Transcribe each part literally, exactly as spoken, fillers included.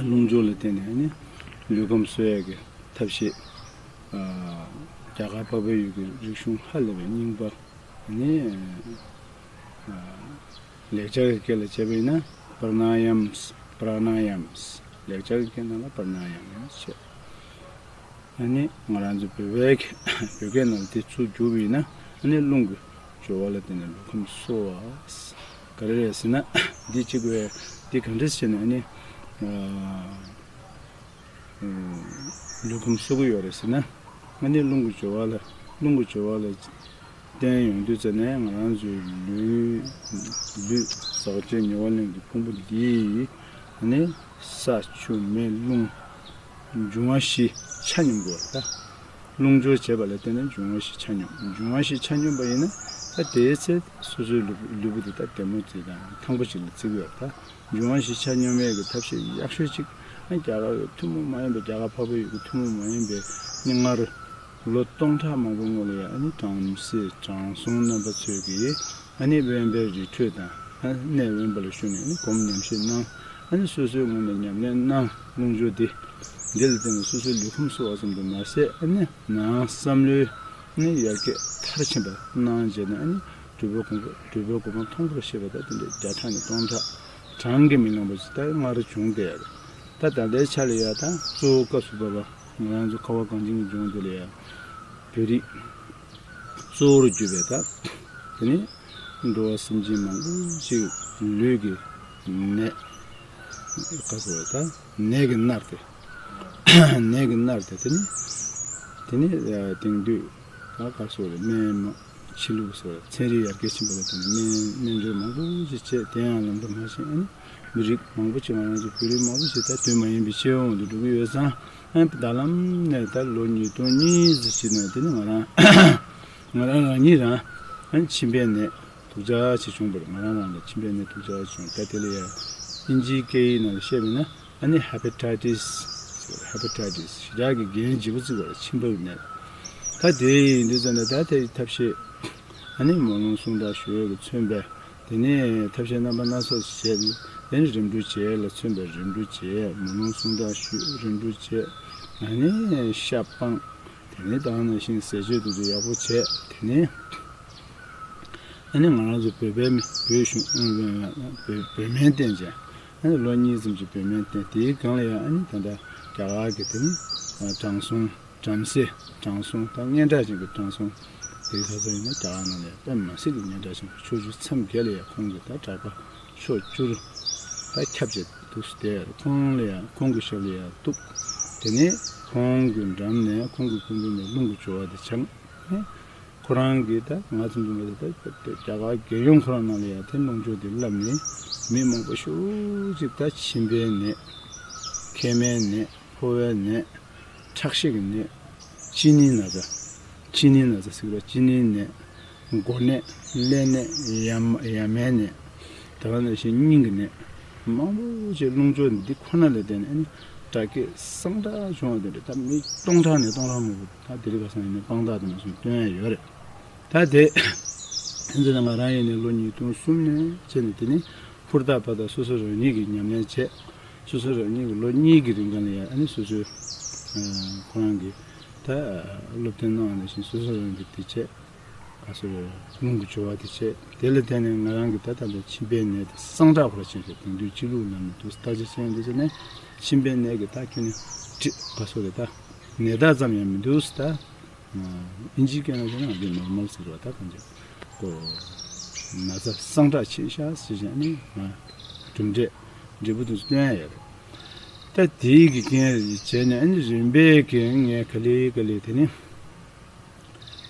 རླུང་སྦྱོར་ལ་བརྟེན་ནས་ཨ་ནི་ལུས་ཁམས་གསོ་ཡས་ཀྱི་ཐབས་ཤེས། རྒྱ་གར་འཕགས་པའི་ཡུལ་གྱི་རིག་གཞུང་ཧ་ལས་པའི་རྙིང་པ། ཨ་ནི། ལེགས་སྦྱར་གྱི་སྐད་ལ་བྱས་པ་ཡིན་ན་པྲ་ན་ཡམ། པྲ་ན་ཡམ། ལེགས་སྦྱར་གྱི་སྐད་ནང་ལ་པྲ་ན་ཡམ་བྱས། ཨ་ནི་ང་རང་ཚོ་བོད་པའི་བོད་སྐད་ནང་ལ་དེ་ཚུར་བསྒྱུར་བ་ཡིན་ན། ཨ་ནི་རླུང་གི་སྦྱོར་བ་ལ་བརྟེན་ནས་ལུས་ཁམས་གསོ་བ། ག་རེ་རེད་ཟེར་ན། འདི་གཅིག་པའི་འདི་ག་འདྲ་བྱས་ནས་ཨ་ནི། ལུས་ཁམས་གསོ་གི་ཡོད་རེད་ཟེར་ན། ཨ་ནི་རླུང་གི་སྦྱོར་བ་ལ། རླུང་གི་སྦྱོར་བ་ལ་བརྟེན་ཡོང་དུས་ཙམ་ནས་ང་རང་ཚོའི་ལུས། ལུས་ཟག་བཅས་ཉེ་བར་ལེན་གྱི་ཕུང་པོ་འདི་ནི་ས་ཆུ་མེ་རླུང་འབྱུང་བ་བཞི་ཆ་སྙོམས་དགོས་པ་རེད་ད། རླུང་སྦྱོར་བྱེད་པ་ལ་བརྟེན་ནས་འབྱུང་བ་བཞི་ཆ་སྙོམས། འབྱུང་བ་བཞི་ཆ་སྙོམས་པ་ཡིན་ན། ད་དེའི་ཚེ་སོ་སོའི་ལུས་ལུས་པོ་དེ་ད་བདེ་མོ་ཅིག་དང་ཐང་པོ་ཅིག་ལ་བརྩི་གི་ཡོད་རེད་ད། འབྱུང་བ་བཞི་ཆ་སྙོམས་ཡས་ཀྱི་ཐབས་ཤེས་ཡག་ཤོས་གཅིག་ཨ་རྒྱ་གར་གྱི་ཐུན་མོང་མ་ཡིན་པའི། རྒྱ་གར་འཕགས་པའི་ཡུལ་གྱི་ཐུན་མོང་མ་ཡིན་པའི་ནི་སྔར་ལོ་སྟོང་ཕྲག་མང་པོའི་སྔོན་ལ་ཡང་ཨ་ནི་བྲམ་ཟེ་དྲང་སྲོང་རྣམ་པ་ཚོས་ཀྱིས་ཨ་ནི་དབེན་པའི་རི་ཁྲོད་དང་ཨ་གནས་དབེན་པ་ལ་བཞུགས་ནས་ཨ་ནི་སྒོམ་ཉམས་བཞེས་གནང་། ཨ་ནི་སོ་སོའི་ངོས་ནས་ཉམས་ལེན་གནང་། རླུང་སྦྱོར་འདི། འདི་ལ་བརྟེན་ནས་སོ་སོའི་ལུས་ཁམས་གསོ་བ་ཙམ་དུ་མ་ཟད། ཨ་ནི་ནང་བསམ་བློའི་ནི་ཡར་རྒྱས་མཐར་ཕྱིན་པ་གནང་བྱས་ནས། ཨ་ནི་སྒྲུབ་པའི་གོ་འཕང་། སྒྲུབ་པའི་གོ་འཕང་མཐོན་པོར་གཤེགས་པ་དང་། དེ་འདྲའི་བརྒྱ་ཕྲག་ནས་སྟོང་ཕྲག་གྲངས་ཀྱིས་མི་ལངས་པ་ཞིག་ད་སྔར་བྱུང་བསྡད་ཡོད་རེད། ད་ད་ལྟའི་ཆ་ལ་ཡ་ད་གཙོ་བོ་སྐབས་སུ་བབ་པ་ང་རང་ཚོ་ཁ་བ་གངས་ཅན་གྱི་ལྗོངས་འདི་ལ་ཡ་བོད་རིགས་གཙོ་བོར་གྱུར་པའི་ད་དེ་ནི་འགྲོ་བ་སེམས་ཅན་མང་པོ་ཞིག་ལུས་ཀྱི་ནད། ག་ཟེར་བ་ད་ནད་ཀྱིས་མནར་ཏེ། ནད་ཀྱིས་མནར་ཏེ། དེ་ནི། དེ་ནི་དེང་དུས་ད་ག་སོགས་རེད། སྨན་མ་ཕྱི་ལུགས་སོགས་ཚན་རིག་ཡར་རྒྱས་ཕྱིན་པ་ལ་བརྟེན་ནས་སྨན་སྨན་སྦྱོར་མང་པོ་ཞིག་བྱས། དེ་ཡང་ལམ་དུ་མ་ཕྱིན། ཨ་ནི་མི་རིགས་མང་པོ་ཞིག་ང་རང་ཚོ་བོད་རིགས་མང་པོ་ཞིག་ད་དུས་མ་ཡིན་པའི་ཕྱི་དབང་དུ་འགྲོ་གི་ཡོད་ཙང་། ཨ་ནི་ད་ལམ་ནས་ད་ལོ་ཉིས་སྟོང་གཉིས་ཙམ་ཞིག་ནས་དེ་ནི་ང་རང་ང་རང་རང་ཉིད་རང་ཨ་ནི་མཆིན་པའི་ནད། སྡུག་ཅག་ཅིག་བྱུང་བར། ང་རང་རང་ལ་མཆིན་པའི་ནད་སྡུག་ཅག་བྱུང་། ད་དེ་ལ་ཡང་ཨིན་ཇིའི་སྐད་ཡིག་ནང་ལ་བཤད་པ་ཡིན་ན་ཨ་ནི་ཧེ་པ་ཊའི་ཊི་སི། ཧེ་པ་ཊའི་ཊི་སི་ཞེ་དྲག་གི་འགན་ལྗིད་པོ་བརྩི་དགོས་རེད། མཆིན་པའི་ནད། ད་དེ་ཡིན་དུས་ཙམ་ནས་ད་དེ་ཐབས་ཤེས་ཨ་ནི་སྨོན་ལམ་གསུང་དང་ཞུ་ཡས་ཀྱིས་མཚོན་པའི། དེ་ནས་ཐབས་ཤེས་རྣམ་པ་སྣ་ཚོགས་བྱས། དེ་ནས་རིམ་གྲོ་བྱེད་ལ་མཚོན་པའི་རིམ་གྲོ་བྱེད། སྨོན་ལམ་གསུང་དང་ཞུ། རིམ་གྲོ་བྱེད། ཨ་ནི་ཤ་སྤང་། དེ་ནས་ད་ག་ནང་བཞིན་ཟས་སྤྱོད་དེ་ཚོ་ཡག་པོ་བྱས། དེ་ནས་ཨ་ནི་ང་རང་ཚོ་བོད་པའི་མི། བོད་གཞུང་། བོད་བོད་སྨན་བསྟེན་བྱས། ཨ་ནི་ལོ་གཉིས་ཙམ་ཅིག་བོད་སྨན་བསྟེན། དེའི་སྒང་ལ་ཡང་ཨ་ནི་ད་ལྟ་རྒྱ་གར་གྱི་དེ་ནི་དྲང་སྲོང་བྲམ་ཟེ། དྲང་སྲོང་ད་སྙན་གྲགས་ཅན་གྱི་དྲང་སྲོང་། དེ་ག་ས་ཡིན་ན་རྒྱ་གར་ནང་ལ་ཡང་དཔེ་མི་སྲིད་ཀྱི་སྙན་གྲགས་ཅན་གྱི། ཕྱོགས་བཅུ་མཚམས་བརྒྱད་ལ་ཡང་ཁོང་གིས་ད་གྲགས་པ་ཕྱོགས་བཅུར་ད་ཁྱབ་བྱས་འདུག་སྟེ། ཁོང་ལ་ཡང་ཁོང་གི་ཞབས་ལ་ཡང་གཏུགས། དེ་ནས་ཁོང་གི་འགྲམ་ནས་ཁོང་གི་སྐུ་མདུན་ནས་རླུང་གི་སྦྱོར་བ་དེ་སྦྱངས་ནས། ཁོ་རང་གིས་ད་ང་ཚོ་འདི་མ་ཟད་ད་རྒྱ་གར་རྒྱལ་ཡོངས་ཁོ་རང་ནང་ལ་ཡང་དེ་རླུང་སྦྱོར་དེ་བསླབས་ནས། མི་མང་པོ་ཞེ་པོ་ཅིག་ད་མཆིན་པའི་ནད། མཁལ་མའི་ནད། ཕོ་བའི་ནད། ཁྲག་ཤེད་ཀྱི་ནད། གཅིན་སྙི་ན་ཚ། གཅིན་སྙི་ན་ཚ་ཟེར་བ། གཅིན་སྙིའི་ནད། མགོ་ནད། ཀླད་ནད། ཡ་མ་ཡ་མའི་ནད། ད་ག་ནང་བཞིན་སྙིང་གི་ནད། མང་པོ་ཅིག་རླུང་སྦྱོར་འདི་ཁོ་ན་ལ་བརྟེན་ནས་ཨ་ནི་དྲག་སྐྱེད་སངས་དྲག་བྱུང་བ་དེ་འདྲ་ད་མི་སྟོང་ཕྲག་ནས་སྟོང་ཕྲག་མང་པོ་ད་དེ་རིང་ཁ་སང་ཡིན་ན་དཔང་རྟགས་དེ་ནང་བཞིན་སྟོན་ཡ་ཡོད་རེད། ད་དེ་ཡིན་ཙང་ང་རང་ཡིན་ནའི་ལོ་ཉིས་སྟོང་གསུམ་ནས་བྱས་ནས། དེ་ནི་ཧུར་ཐག་པ་དང་སོ་སོ་རང་ཉིད་ཀྱིས་ཉམས་ལེན་བྱས། སོ་སོ་རང་ཉིད་ཀྱིས་ལོ་གཉིས་ཀྱི་རིང་ག་ལ་ཡང་ཨ་ནི་སོ་སོའི་ཁོ་རང་གི་ད་སློབ་སྟོན་གནང་བ་ནང་བཞིན་སོ་སོ་རང་གིས་དེ་བྱས། ག་སོ་རེ་རླུང་གི་སྦྱོར་བ་དེ་བྱས། དེ་ལ་བརྟེན་ནས་ང་རང་གི་ད་ལྟ་འདི་མཆིན་པའི་ནད་དེ་སངས་དྲག་ཁོ་ར་ཕྱིན་ཤག་དེང་དུས་སྤྱི་ལུགས་ནང་ནས་འདུག་བརྟག་དཔྱད་བྱས་ཡོང་དུས་ཙམ་ནས་མཆིན་པའི་ནད་ཀྱི་ད་ཁྱོན་ནས་ཀྲི་ག་སོ་རེ་ད་ནད་རྟགས་ཙམ་ཡང་མི་འདུག་ད། ཨིན་ཇིའི་སྐད་ནང་བཤད་ན་འདི་ནོར་མལ་ཟེར་བ། ད་གང་ཅི་ཁོ་ན་ཚ་སངས་དྲག་ཕྱིན་ཤག་ཟེར་བྱས་ནས་གྲུབ་འབྲས་འབྲས་བུ་དེ་ཚོ་སྟོན་ཡ་ཡོད་རེད། ད་དེའི་གི་རྐྱེན་བྱས་ནས་ཨ་ནི་རིམ་པས་ཀྱི་ངས་ག་ལེ་ག་ལེ་དེ་ནི།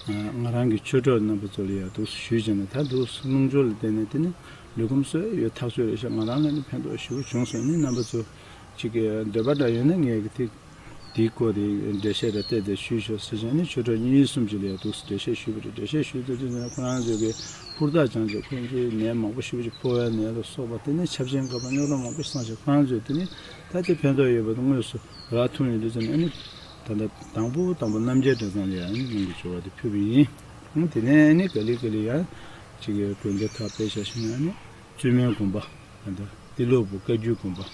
ང་རང་གི་ཆོས་གྲོགས་རྣམ་པ་ཚོ་ལ་ཡང་འདུག་སེ་ཞུས་བྱས་ནས། ད་འདུག་སེ་རླུང་སྦྱོར་ལ་བརྟེན་ནས་དེ་ནི་ལུས་ཁམས་གསོ་ཡ་ཡོད་ཐག་ཆོད་རེད་ཤག་ང་རང་ལ་ནི་ཕན་ཐོགས་ཞེ་པོ་བྱུང་སོང་། ནི་རྣམ་པ་ཚོ་གཅིག་གི་འདོད་པ་འདྲ་ཡོད་ན་ངས་གི་དེ་དེའི་སྐོར་དེ་འགྲེལ་བཤད་རེ་བལྟས་ཏེ་ཞུས་ཤོག་ཟེར་བྱས་ནས་ཆོས་གྲོགས་གཉིས་གསུམ་ཅིག་ལ་ཡང་འདུག་སེ་འགྲེལ་བཤད་ཞུས་པ་རེད། འགྲེལ་བཤད་ཞུས་ཚར་དུས་ནས་ཁོ་རང་ཚོས་གི་ཧུར་ཐག་སྦྱངས་བྱས། ཁོང་ཚོས་ནད་མང་པོ་ཞེ་པོ་ཅིག་ཕོ་བའི་ནད་ལ་སོགས་པ། དེ་ནས་ཆབ་ཆེན་ཁ་པར་རྙོག་དྲ་མང་པོ་ཞིག་སངས་བྱས། ཁོ་རང་ཚོས་དེ་ནི་ད་དེ་ཕན་ཐོགས་ཡོད་པ་དེ་དངོས་སུ་རག་ཐུབ་ཡོང་དུས་ཙམ་ནས་ཨ་ནི། ད་ལྟ་དང་པོ་དང་པོ་རྣམ་རྒྱལ་གྲྭ་ཚང་ལ་ཡང་རླུང་གི་སྦྱོར་བ་དེ་ཕུལ་བ་ཡིན། དེ་ནས་ནི་ག་ལེ་ག་ལེ་ཡང་ཅིག་གི་དགོན་སྡེ་ཁག་དཔེ་བཞག་ཞུ་ན་ནི་བཙུན་མའི་དགོན་པ། ད་ལྟ་ཏི་ལོ་བུ་བཀའ་བརྒྱུད་དགོན་པ།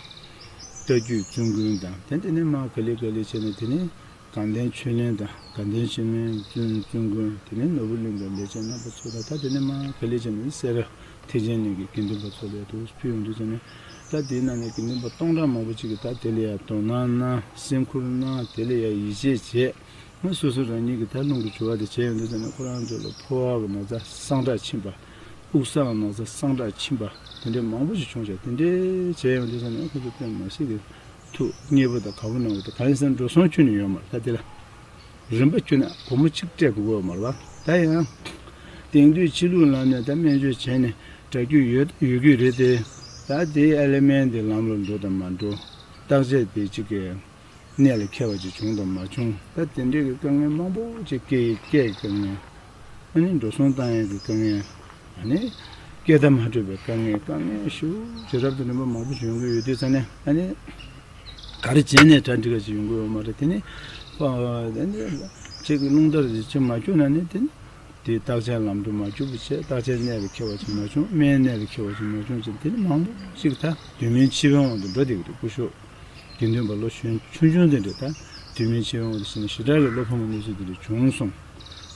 རྟ་རྒྱུག་བཙུན་དགོན་དང་། དེ་དེ་ནས་མར་ག་ལེ་ག་ལེ་བྱས་ནས། དེ་ནས་དགའ་ལྡན་ཆོས་གླིང་དང་། དགའ་ལྡན་ཆོས་གླིང་བཙུན་བཙུན་དགོན། དེ་ནས་ནོར་བུ་གླིང་དང་ལས་བྱེད་རྣམ་པ་ཚོ་དང་། ད་དེ་ནས་མར་ག་ལེ་བྱས་ནས་སེ་ར་ཐེག་ཆེན་གླིང་གི་དགེ་འདུན་པ་ཚོ་ལ་ཡར་དུ་ཕུལ་ཡོང་དུས་ཙམ་ནས། ད་དེའི་ནང་ནས་དགེ་འདུན་པ་སྟོང་ཕྲག་མང་པོ་ཅིག་གིས་ད་དེ་ལ་ཡར་དོ་སྣང་གནང་། སེམས་ཁུར་གནང་། དེ་ལ་ཡར་ཡིད་ཆེས་བྱས། ང་སོ་སོ་རང་ཉིད་ཀྱིས་ད་རླུང་གི་སྦྱོར་བ་དེ་བྱས་ཡོང་དུས་ཙམ་ནས། ཁོ་རང་ཚོ་ལ་ཕོ་བ་གི་ན་ཚ་སངས་དྲག་ཕྱིན་པ། དབུགས་སུ་ན་ཚ་སངས་དྲག་ཕྱིན་པ། དེ་འདྲའི་མང་པོ་ཞིག་བྱུང་བྱས། དེ་འདྲའི་བྱས་ཡོང་དུས་ཙམ་ནས་ཁོ་ཚོ་དཔེ་མི་སྲིད་ཀྱི་ཐུགས་མཉེས་པོ་དང་དགའ་པོ་གནང་བ་དང་། གང་ཡིན་ཟེར་ན་འགྲོ་སོང་ཁྱོན་ནས་ཡོད་མ་རེད། ད་དེ་ལ་རིན་པ་ཁྱོན་ནས་སྒོར་མོ་གཅིག་སྤྲད་དགོས་ཀྱི་ཡོད་མ་རེད་པ། ད་ཡང་དེང་དུས་ཕྱི་ལུགས་ལམ་ནས་ད་སྨན་བཅོས་བྱས་ནས་དྲག་རྒྱུ་ཡོད་ཡོད་ཀྱི་རེད་དེ། ད་དེའི་ཨེ་ལེ་མེན་དེ་ལམ་ལ་འགྲོ་དང་མ་འགྲོ། བརྟག་དཔྱད་དེ་གཅིག་གི་གནད་ལ་འཁེལ་བ་ཅིག་བྱུང་དང་མ་བྱུང་། ད་དེ་འདྲའི་གི་དཀའ་ངལ་མང་པོ་ཅིག་སྐྱེ་ཡི་སྐྱེ་ཡི་དཀའ་ངལ། ཨ་ནི་འགྲོ་སོང་བཏང་ཡས་ཀྱི་དཀའ་ངལ། ཨ་ནི་སྐད་བརྡ་མ་འཕྲོད་པའི་དཀའ་ངལ། དཀའ་ངལ་ཞེ་པོ་ཅིག་རབ་དང་རིམ་པ་མང་པོ་ཅིག་ཡོང་གི་ཡོད་དུས་ཙ་ནས། ཨ་ནི་ག་རེ་བྱས་ནས་གྲ་སྒྲིག་ག་ཅིག་ཡོང་གི་ཡོད་མ་རེད། དེ་ནི་ཨ་ནི་ཅིག་གི་རླུང་རྟ་རེ་ཅིག་མ་འཁྱུག་ན་ནི། དེ་ནི་དེ་བརྟག་དཔྱད་ལམ་འགྲོ་མ་འཁྱུག་པ་བྱས། བརྟག་དཔྱད་གནད་ལ་འཁེལ་བ་ཅིག་མ་བྱུང་། སྨན་གནད་ལ་འཁེལ་བ་ཅིག་མ་བྱུང་ཅིག། དེ་ནི་མང་པོ་ཅིག་ད་དུས་མིན་འཆི་བའི་དབང་དུ་འགྲོ་བསྡད་ཀྱི་འདུག་སྐུ་ཞབས། དགེ་འདུན་པ་ལོ་གཞོན་ཆུང་ཆུང་དེ་འདྲ། ད་དུས་མིན་འཆི་བའི་དབང་དུ་ཕྱིན་ནས་ཞེ་དྲག་གི་བློ་ཕམ་པའི་གནས་ཚུལ་དེ་འདྲ་བྱུང་སོང་།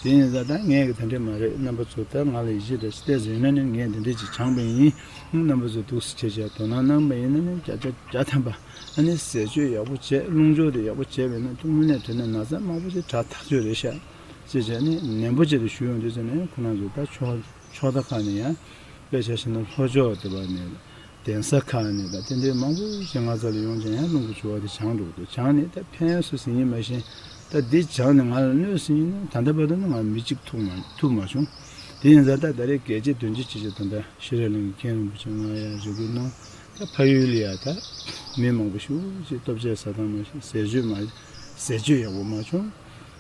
དེ་ཡིན་ཙང་ད་ངས་གི་དེ་འདྲ་མ་རེད། རྣམ་པ་ཚོ་ད་ང་ལ་ཡིད་ཆེས་འདྲ་ཞིག་བལྟས་ཟིན་ན་ནི། ངས་དེ་འདྲ་ཅིག་སྦྱངས་པ་ཡིན། རྣམ་པ་ཚོ་འདུག་སེ་བྱས་བྱས་དོ་སྣང་གནང་པ་ཡིན་ན་ནི། བརྒྱ་ཆ་བརྒྱ་ཐམ་པ་ཨ་ནི་ཟས་སྤྱོད་ཡག་པོ་བྱས། རླུང་སྦྱོར་དེ་ཡག་པོ་བྱས་པ་ཡིན་ན། དངོས་གནས་དྲན་ན་ན་ཚ་མང་པོ་ཞིག་དྲག་ཐག་ཆོད་རེད་ཤག་ཅེས་བྱས་ནས་ནན་པོ་བྱས་ཏེ་ཞུ་ཡོང་དུས་ཙ་ནས། ཁོ་རང་ཚོ་ད་ཕྱོགས་ཕྱོགས་མཐའ་ཁག་ནས་ཡང་། དཔེ་ཆ་བཞག་ན་ལྷོ་ཕྱོགས་དེ་བ་ནས། གདན་ས་ཁག་ནས་དང་དེ་འདྲའི་མང་པོ་ཞིག་ང་རྩ་ལ་ཡོང་བྱས་ཡང་རླུང་གི་སྦྱོར་བ་དེ་སྦྱངས་འགྲོ་གི་འདུག་སྦྱངས་ནས་ད་ཕན་སུ་ཟིན་ཡིན་མ་ཤེས། ད་འདི་སྦྱངས་ནས་ང་ལ་གནོད་ཟིན་ཡིན་ན། ད་ལྟ་བར་དུ་ནི་ང་མི་གཅིག་ཐུག་མ་ཐུག་མ་བྱུང་། དེ་ཡིན་ཙང་ད་ད་རེས་གལ་ཆེ་དོན་ཆེ་ཅིག་བྱས། ད་ལྟ་ཤེས་རབ་གླིང་གི་མཁན་རིན་པོ་ཆེ་ང་ཡར་རེ་སྐུལ་གནང་། ད་ཕ་ཡུལ་ལ་ཡ་ད་མི་མང་པོ་ཞིག་ཅིག་ལྟོ་ཆས་ཟ་སྟངས་མ་ཤེས། ཟས་སྤྱོད་མ་ཟས་སྤྱོད་ཡག་པོ་མ་བྱུང་།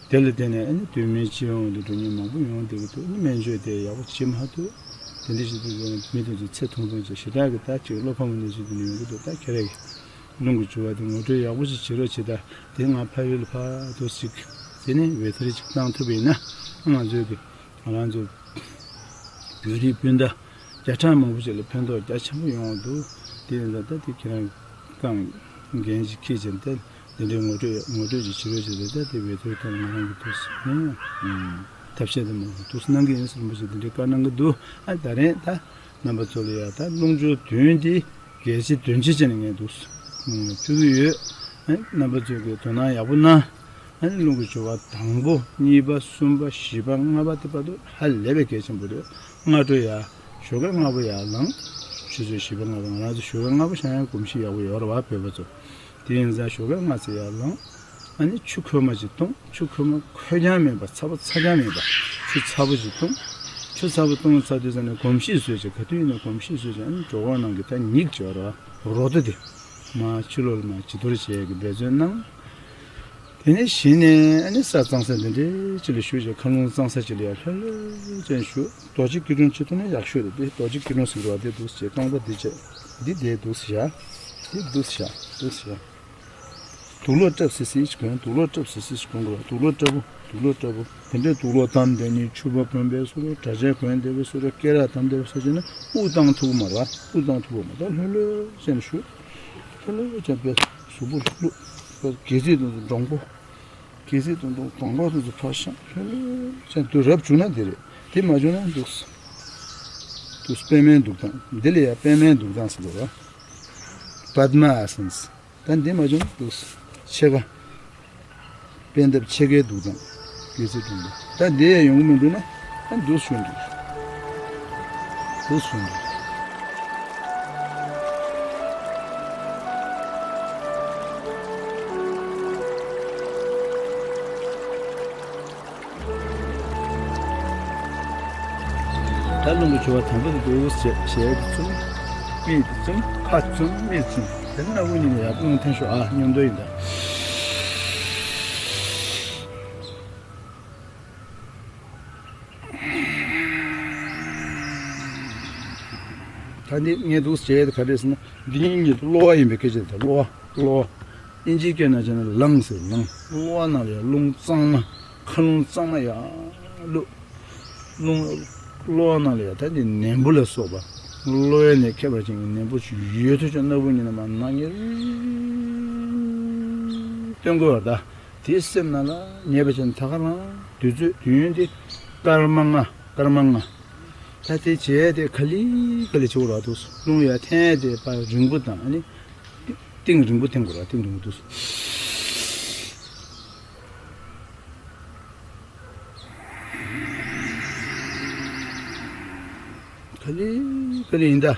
དེ་ལ་བརྟེན་ནས་ཨ་ནི་དུས་མིན་འཆི་བའི་དབང་དུ་འགྲོ་མཁན་མང་པོ་ཡོང་བསྡད་ཀྱི་འདུག་སྨན་བཅོས་དེ་ཡག་པོ་བྱེད་མ་ཐུབ། དེ་འདྲ་ཞིག་འདུག་ཟེར་ནས་མི་དེ་ཚོ་ཚེ་ཐུང་ཐུང་བྱས། ཞེ་དྲག་གི་ད་ཅིག་བློ་ཕམ་གནས་ཚུལ་དེ་འདྲ་ཡོང་གི་འདུག་ད་ཁྱེད་རང་གིས་རླུང་གི་སྦྱོར་བ་དེ་ངོ་སྤྲོད་ཡག་པོ་ཞིག་བྱེད་རོགས་བྱེད་དང་། དེ་ང་ཕ་ཡུལ་ལ་ཕར་འགྲོ་ཞིག་དེ་ནས་འོད་སྡེར་ཅིག་བཏང་ཐུབ་པ་ཡིན་ན། ང་ཚོའི་གི་ང་རང་ཚོ་བོད་རིགས་སྤུན་ཟླ་བརྒྱ་ཕྲག་མང་པོ་ཞིག་ལ་ཕན་ཐོགས་རྒྱ་ཆེན་པོ་ཡོང་བ་འདུག་དེ་ཡིན་ཙང་ད་དེ་ཁྱེད་རང་རྐང་འགན་ཅིག་འཁྱེར་བྱས་ནས། ད་དེ་འདྲའི་ངོ་སྤྲོད་ངོ་སྤྲོད་ཅིག་བྱེད་རོགས་བྱེད་དེ། ད་དེ་འོད་སྡེར་ཐོག་ང་རང་གི་འདུག་སེ་ནས་ཐབས་ཤེས་དེ་མང་པོ་འདུག་སེ་གནང་གི་ཡིན་ཟེར་མོ་ཞིག་དེ་འདྲའི་བཀའ་གནང་གི་འདུག་ཨ་ད་རེས་ད་རྣམ་པ་ཚོ་ལ་ཡ་ད་རླུང་སྦྱོར་བདུན་དེ་གལ་ཆེ་དོན་ཆེ་བྱས་ནས་ངས་འདུག་སེ་ཕུལ་གྱི་ཡོད། ཨ་རྣམ་པ་ཚོས་གི་དོ་སྣང་ཡག་པོ་གནང་། ཨ་ནི་རླུང་གི་སྦྱོར་བ་དང་པོ། གཉིས་པ། གསུམ་པ། བཞི་པ། ལྔ་པ་དེ་བར་དུ་ཧ་ལས་པའི་གལ་ཆེན་པོ་རེད། སྔ་དྲོ་ཡ་ཞོགས་ཀས་སྔ་པོ་ཡར་ལངས། ཆུ་ཚོད་བཞི་པ་ལྔ་པ། ང་རང་ཚོ་ཞོགས་ཀས་སྔ་པོ་བཞེངས་ཡ་གོམས་གཤིས་ཡག་པོ་ཡོད་རེད་བ། བོད་པ་ཚོ། དེ་ཡིན་ཙང་ཞོགས་ཀས་སྔ་ཙམ་ཡར་ལངས། ཨ་ནི་ཆུ་ཁོལ་མ་ཅིག་བཏུང་། ཆུ་ཁོལ་མ་ཁོལ་རྐྱང་མིན་པ། ཚ་པོ་ཚ་རྐྱང་མིན་པ། ཆུ་ཚ་པོ་ཅིག་བཏུང་། ཆུ་ཚ་པོ་བཏུང་ཚར་དུས་ཙ་ནས་གོམས་གཤིས་བཟོས་བྱས། ག་དུས་ཡིན་ན་གོམས་གཤིས་བཟོས་བྱས། ཨ་ནི་གྲོད་ཁོག་ནང་གི་ད་མིག་ཅིག་ཡོད་རེད་བ། རོ་ཏོ་དེ་མར་ཕྱི་ལོགས་ལ་མར་བྱི་དོར་བྱེད་ཡས་ཀྱི་འབད་བརྩོན་གནང་། དེ་ནས་གཞི་ནས་ཨ་ནི་ས་གཙང་ས་འདི་འདྲའི་ཅིག་ལ་བཞུགས་བྱས། མཁའ་རླུང་གཙང་ས་ཅིག་ལ་ཡར་ལྷོད་ལྷོད་ཅན་བཞུགས། རྡོ་རྗེ་སྐྱིལ་ཀྲུང་ཅིག་བཏོན་ན་ཡག་ཤོས་རེད། དེ་རྡོ་རྗེ་སྐྱིལ་ཀྲུང་ཟེར་བ་དེ་འདུག་སེ་བྱས། རྐང་པ་འདི་བྱས། འདི་དེ་འདུག་སེ་བཞག་འདི་འདུག་སེ་བཞག་འདུག་སེ་བཞག་དུག་ལོག་བཀྲབ་སིལ་སིལ་ཞིག་གོན། དུག་ལོག་བཀྲབ་སིལ་སིལ་ཞིག་གོན་དགོས་རེད། དུག་ལོག་བཀྲབ་པོ། དུག་ལོག་བཀྲབ་པོ། དེ་འདྲའི་དུག་ལོག་བསྡམས་བསྡད་ནས་ཕྱུ་པ་གོན་བསྡད་པའི་བཟོ་འདྲ། གྲྭ་ཆས་གོན་བསྡད་པའི་བཟོ་འདྲ། སྐེ་རགས་བསྡམས་བསྡད་པའི་བཟོ་བྱས་ན་དབུགས་བཏང་ཐུབ་ཀྱི་མ་རེད་བ། དབུགས་བཏང་ཐུབ་ཀྱི་མ་རེད། ལྷོད་ལྷོད་བྱས་ནས་བཞུགས། ལྷོད་ལྷོད་བྱས་པའི་གཟུགས་པོ་ལྷུག་ལྷུག་སྒལ་ཚིགས་དེ་ཚོ་འདྲོང་པོ། སྒལ་ཚིགས་དེ་ཚོ་འདྲོང་པོ་དེ་ཚོ་ཕར་བཞག་ལྷོད་ལྷོད་བྱས་ནས་འདུག་རབ་བྱུང་ན་དེ་རེད། དེ་མ་བྱུང་ན་འདུག་སེ། འདུག་སེ་པད་མའི་འདུག་སྟངས། འདི་ལ་ཡ་པད་མའི་འདུག་སྟངས་ཟེར་གྱི་རེད་བ། པདྨ་ཨ་སན། ད་འདི་མ་བྱུང་ན་འདུག་སེ་ཕྱེད་ཀ། པད་འདབ་ཕྱེད་ཀའི་འདུག་སྟངས། སྒལ་ཚིགས་དྲུང་དུ། ད་འདི་ཡང་ཡོང་གི་མི་འདུག་ན། ད་འདུག་སེ་ཞུ་འདུག་འདུག་སེ་ཞུ་འདུག་ད་རླུང་གི་སྦྱོར་བ་དང་པོ་དེ་འདུག་སེ་བྱས། ཞལ་དེ་བཙུམ། མིག་དེ་བཙུམ། ཁ་བཙུམ། མིག་བཙུམ། དེ་ནས་སྣ་བུག་གཉིས་ལ་ཡར་རླུང་འཐེན་ཤོག་ཨ་མཉམ་དུ་ཡིན་ད། ད་འདི་ངས་འདུག་སེ་བྱས་དེ་ག་རེ་ཟེར་ན། འདི་གཉིས་གཉིས་གློ་བ་ཡིན་པའི་སྐད་ཆ་རེད། གློ་བ། གློ་བ། ཨིན་ཇིའི་སྐད་ནང་བྱས་ན་ལངས་ཟེར། ལངས། གློ་བ་ནང་ལ་ཡ་རླུང་གཙང་མ། མཁའ་རླུང་གཙང་མ་ཡར་བླུགས། རླུང་། གློ་བ་ནང་ལ་ཡ་ད་འདི་ནད་འབུ་ལ་སོགས་པ། གློ་བའི་ནད་ཁྱད་པར་ཅན་གྱི་ནད་འབུ་ཅིག་ཡོད་དུས་ཀྱང་སྣ་བུག་གཉིས་ནས་མར་ནག་ཉེར། སྟོན་དགོས་པ་རེད་ད། དེ་སེམས་ནང་ལ་ངེས་པ་བྱས་ན་ད་ག་རང་དུས་ཚོད་དུས་ཡུན་དེ་སྐར་མ་ལྔ་སྐར་མ་ལྔ། ད་དེ་བྱས་ཏེ་ག་ལེ་ག་ལེ་བྱེད་དགོས་རེད་འདུག་རླུང་ཡར་འཐེན་ཏེ་ཕར་རིང་པོ་དང་ཨ་ནི་གཏིང་རིང་པོ་འཐེན་དགོས་རེད། གཏིང་རིང་པོ་འདུག་ག་ལེ་ག་ལེ་ཡིན་ད།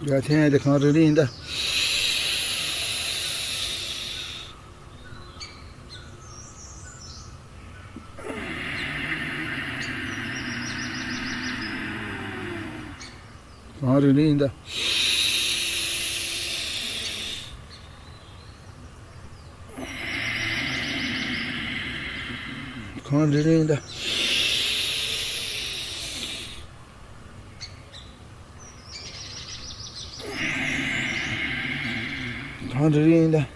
ཡར་འཐེན་ཏེ་གང་རིང་རིང་ཡིན་ད། གང་རིང་རིང་ཡིན་ད། གང་རིང་རིང་ཡིན་ད། གང་རིང་རིང་ཡིན་ད།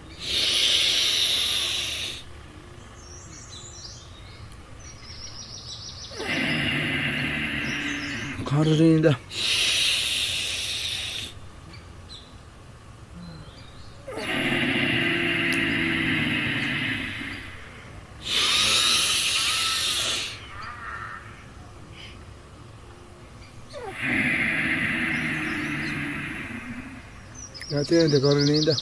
གང་རིང་རིང་ཡིན་ད། ཡར་འཐེན་ཏེ་གང་རིང་རིང་ཡིན་ད།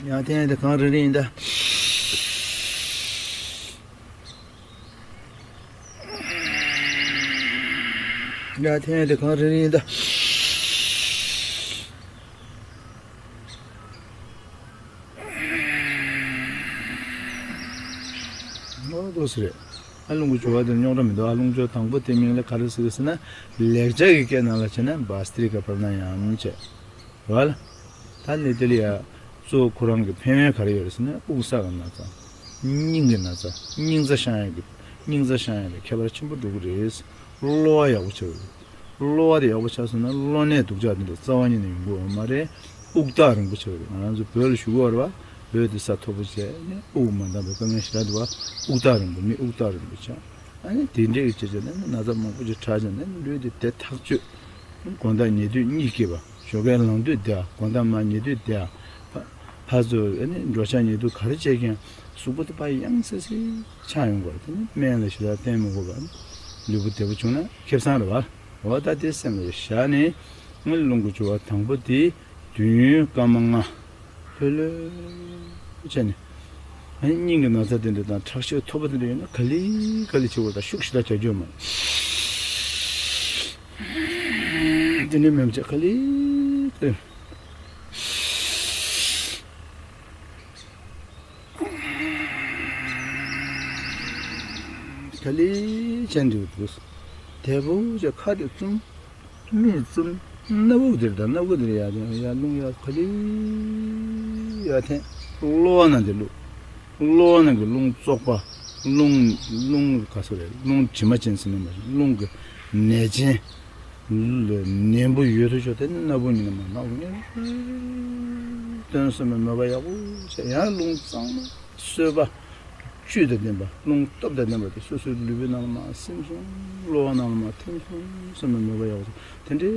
ཡར་འཐེན་ཏེ་གང་རིང་རིང་ཡིན་ད། ཡར་འཐེན་ཏེ་གང་རིང་རིང་ཡིན་ད། ཨོ་འདུག་སེ་རེད། ཨ་རླུང་གི་སྦྱོར་བ་དེ་རྙོག་དྲ་མི་འདུག་ཨ་རླུང་སྦྱོར་དང་པོ་དེ་མིང་ལ་ག་རེ་ཟེར་ཟེར་ན། ལེགས་སྦྱར་གྱི་སྐད་ནང་ལ་བྱས་ན་བྷ་སྟི་རི་ཀ་པྲ་ན་ཡམ་བྱས། རེད་བ་ལ། ད་ལེ་དེ་ལ་ཡ། གཙོ་བོ་ཁོ་རང་གི་ཕན་ཡོན་ག་རེ་ཡོད་རེད་ཟེར་ན་དབུགས་བསགས་ཀྱི་ན་ཚ། སྙིང་གི་ན་ཚ། སྙིང་རྩ་བཤང་ཡག་གི། སྙིང་རྩ་བཤང་ཡག་གི་ཁྱད་པར་ཆེན་པོ་འགྲོ་གི་རེད། གློ་བ་ཡག་པོ་ཆགས་ཀྱི་རེད། གློ་བ་དེ་ཡག་པོ་ཆགས་སོང་ན་གློ་ནད་སྡུག་ཅག་དེ་འདྲ་རྩ་བ་ཉིད་ནས་ཡོང་གི་ཡོད་མ་རེད། དབུགས་ཐག་རིང་པོ་ཆགས་ཀྱི་རེད། ང་རང་ཚོ་བོད་ལ་བཞུགས་ཡོད་རེད་བ། བོད་དེ་ས་མཐོ་པོ་བྱས་ནས་དབུགས་མ་འདང་བའི་དཀའ་ངལ་ཞེ་དྲག་འདུག་བ། དབུགས་ཐག་རིང་པོ་མི་དབུགས་ཐག་རིང་པོ་ཆགས། ཨ་ནི་དེ་འདྲས་ཀྱི་བྱས་བྱས་ནས་ན་ཚ་མང་པོ་ཅིག་དྲག་བྱས་ནས་ལུས་དེ་བདེ་ཐག་ཆོད། དགོང་དག་ཉལ་དུས་གཉིད་སྐྱིད་པ། ཞོགས་ཀས་ལངས་དུས་བདེ་བ། དགོང་དག་མར་ཉལ་དུས་བདེ་བ། ཕ་ཕར་ཚུར་ཨ་ནི་འགྲོ་འཆག་ཉལ་དུས་ག་རེ་བྱས་ཀྱང་གཟུགས་པོ་དེ་ཕར་ཡང་སེ་སེ་ཆགས་ཡོང་གི་རེད། དེ་ནི་སྨན་ལ་ཞེ་དྲག་བསྟེན་མི་དགོས་པ། ལུས་པོ་བདེ་པོ་བྱུང་ན་ཁེ་བཟང་རེད་བ། འོ་ད་དེ་སེམས་ལ་བཞག་ནས་ངས་རླུང་གི་སྦྱོར་བ་དང་པོ་དེ་དུས་ཡུན་སྐར་མ་ལྔ། ལྷོད་ལྷོད་བྱས་ནས། ཨ་ནི་སྙིང་གི་ན་ཚ་དེ་འདྲ་དང་ཁྲག་ཤེད་མཐོ་པོ་དེ་འདྲ་ཡོད་ན་ག་ལེ་ག་ལེ་བྱེད་དགོས་རེད། ད་ཤུགས་ཞེ་དྲག་རྒྱག་རྒྱུ་ཡོད་མ་རེད། དེ་འདྲའི་མེད་པ་བྱས་ག་ལེ་ག་ལེ། ག་ལེ་བྱས་འདུག་འདུག་བདེ་པོ་བྱས་ཁ་དེ་བཙུམ། མིག་བཙུམ། སྣ་བུག་འདིར་དང་སྣ་བུག་འདིར་ཡར་འཐེན། ཡར་རླུང་ཡར་ག་ལེ་ཡར་འཐེན། གློ་བ་ནང་དེ་བླུགས། གློ་བ་ནང་གི་རླུང་བཙོག་པ། རླུང་། རླུང་ག་ཚོད་རེད། རླུང་དྲི་མ་ཅན་ཟེར་ན་མ་རེད། རླུང་གི་ནད་ཅན། ནད་འབུ་ཡོད་དོ་ཅོག་དེ་ནི་སྣ་བུག་གཉིས་ནས་མར་ནག་པོ་ཉེར་སྟོན་སོང་བའི་མོས་པ་ཡག་པོ་བྱས། ཡང་རླུང་གཙང་མ་གསོས་པ། བཅུད་དང་ལྡན་པ། རླུང་སྟོབས་དང་ལྡན་པ་དེ་སོ་སོའི་ལུས་པོའི་ནང་ལ་མར་སིམ་སོང་། གློ་བ་ནང་ལ་མར་ཐིམ་སོང་སོང་བའི་མོས་པ་ཡག་པོ་བྱས། དེ་འདྲའི་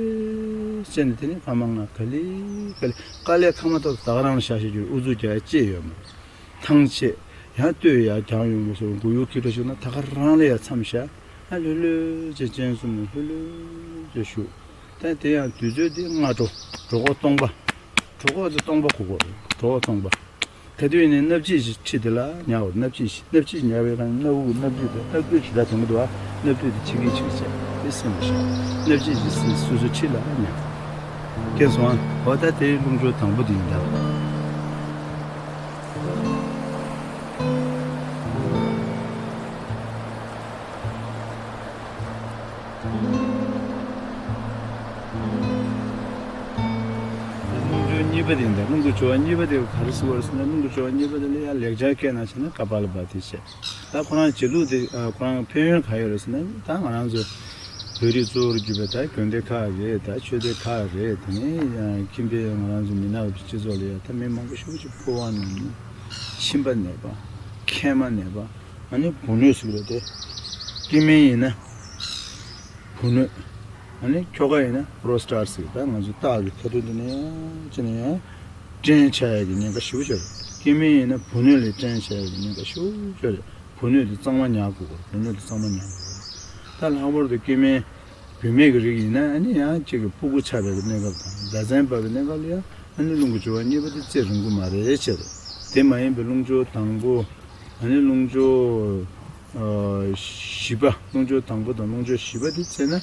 བྱས་ནས་དེ་ནི་སྐར་མ་ལྔ་ག་ལེ་ག་ལེ། དཀའ་ལས་ཁག་མ་ཐོག་ད་ག་རང་ལ་བཞག་བཞག་རྒྱུ་རེད། ཨུ་ཚུགས་རྒྱག་ཡ་ཅི་ཡོད་མ་རེད། ཐང་ཆད། ཡང་ལྟོས་ཡར་རྒྱང་ཡོང་གི་སོང་། མགོ་ཡུ་འཁྱིལ་འགྲོ་ཞིག་ན་ད་ག་རང་ལ་ཡ་མཚམས་བཞག་ཨ་ལྷོད་ལྷོད་བྱས་སྤྱན་ཟུམ་ནས་ལྷོད་ལྷོད་བྱས་བཞུགས། ད་དེ་ཡང་དུས་ཚོད་དེ་སྔ་དྲོ། གྲོད་ཁོག་སྟོང་པ། གྲོད་ཁོག་དེ་སྟོང་པ་གོ་དགོས། གྲོད་ཁོག་སྟོང་པ། ག་དུས་ཡིན་ནའི་སྣབས་ཕྱིས་ཤིག་ཁྲིད་དེ་ལ་ཉར་བ། སྣབས་ཕྱིས་ཤིག་སྣབས་ཕྱིས་ཉར་བའི་སྒང་སྣ་བུག་སྣབས་རྒྱུ་དེ་སྣབས་རྒྱུ་ཇི་ལྟར་དོན་གྱི་འདུག་ཨ། སྣབས་རྒྱུ་དེ་ཕྱི་གིན་ཕྱི་གིན་བྱས་དེ་སེམས་ལ་བཞག་སྣབས་ཕྱིས་ཤིག་སོ་སོ་ཁྲིད་ལ་ཉར། མཁྱེན་སོང་ཨ། འོ་ད་དེ་རླུང་སྦྱོར་དང་པོ་དེ་ཡིན་ད། རླུང་སྦྱོར་གཉིས་པ་དེ་ཡིན་ད། རླུང་གི་སྦྱོར་བ་གཉིས་པ་དེ་ག་རེ་ཟེར་བ་རེད་ཟེར་ན། རླུང་གི་སྦྱོར་བ་གཉིས་པ་དེ་ལ་ཡང་ལེགས་སྦྱར་སྐད་ནང་བྱས་ན་ཀ་པཱ་ལ་བྷ་ཏི་བྱས། ད་ཁོ་རང་བྱེད་ལུགས་དེ་ཁོ་རང་ཕན་ཡོན་ག་ཡོད་རེད་ཟེར་ན། ད་ང་རང་ཚོ་བོད་རིགས་གཙོ་བོར་གྱུར་པའི་ད་དགོན་སྡེ་ཁག་རེད། ད་ཆོས་སྡེ་ཁག་རེད། དེ་ནས་ཡང་ཁྱིམ་པའི་ང་རང་ཚོ་མི་ནག་གི་སྤྱི་ཚོགས་ལ་ཡང་ད་མི་མང་པོ་ཞེ་པོ་ཅིག་ཕོ་བ་ནས། མཆིན་པ་ནད་པ། མཁལ་མ་ནད་པ། ཨ་ནི་བུ་སྣོད་ཟེར་བ་དེ། སྐྱེ་དམན་ཡིན་ན་བུ་སྣོད། ཨ་ནི་ཁྱོ་ག་ཡིན་ན་པྲོ་སི་ཊེཊ་ཟེར་བ། ང་ཚོ་སྟག་གི་ཁ་ཐུག་འདི་ནས་ཅི་ནས་ཡང་སྐྲན་ཆགས་ཡག་གི་ཉེན་ཁ་ཞེ་པོ་ཅིག་རེད། སྐྱེ་དམན་ཡིན་ན་བུ་སྣོད་ལ་སྐྲན་ཆགས་ཡག་གི་ཉེན་ཁ་ཞེ་པོ་ཅིག་རེད། བུ་སྣོད་དེ་གཙང་མ་ཉར་དགོས་གོ། བུ་སྣོད་དེ་གཙང་མ་ཉར་དགོས་གོ། ད་ལྷག་པར་དུ་སྐྱེ་དམན་བུད་མེད་ཀྱི་རིགས་ཡིན་ན་ཨ་ནི་ཡང་གཅིག་གི་ཕྲུ་གུ་ཆགས་པའི་གནས་སྐབས་དང་ཟླ་མཚན་བབས་པའི་གནས་སྐབས་ལ་ཡང་ཨ་ནི་རླུང་གི་སྦྱོར་བ་གཉིས་པ་དེ་རྩེ་རུང་གི་མ་རེད་ཅེས་རེད། དེ་མ་ཡིན་པའི་རླུང་སྦྱོར་དང་པོ། ཨ་ནི་རླུང་སྦྱོར་ཨ་བཞི་པ། རླུང་སྦྱོར་དང་པོ་དང་རླུང་སྦྱོར་བཞི་པ་དེ་རྩེས་ན་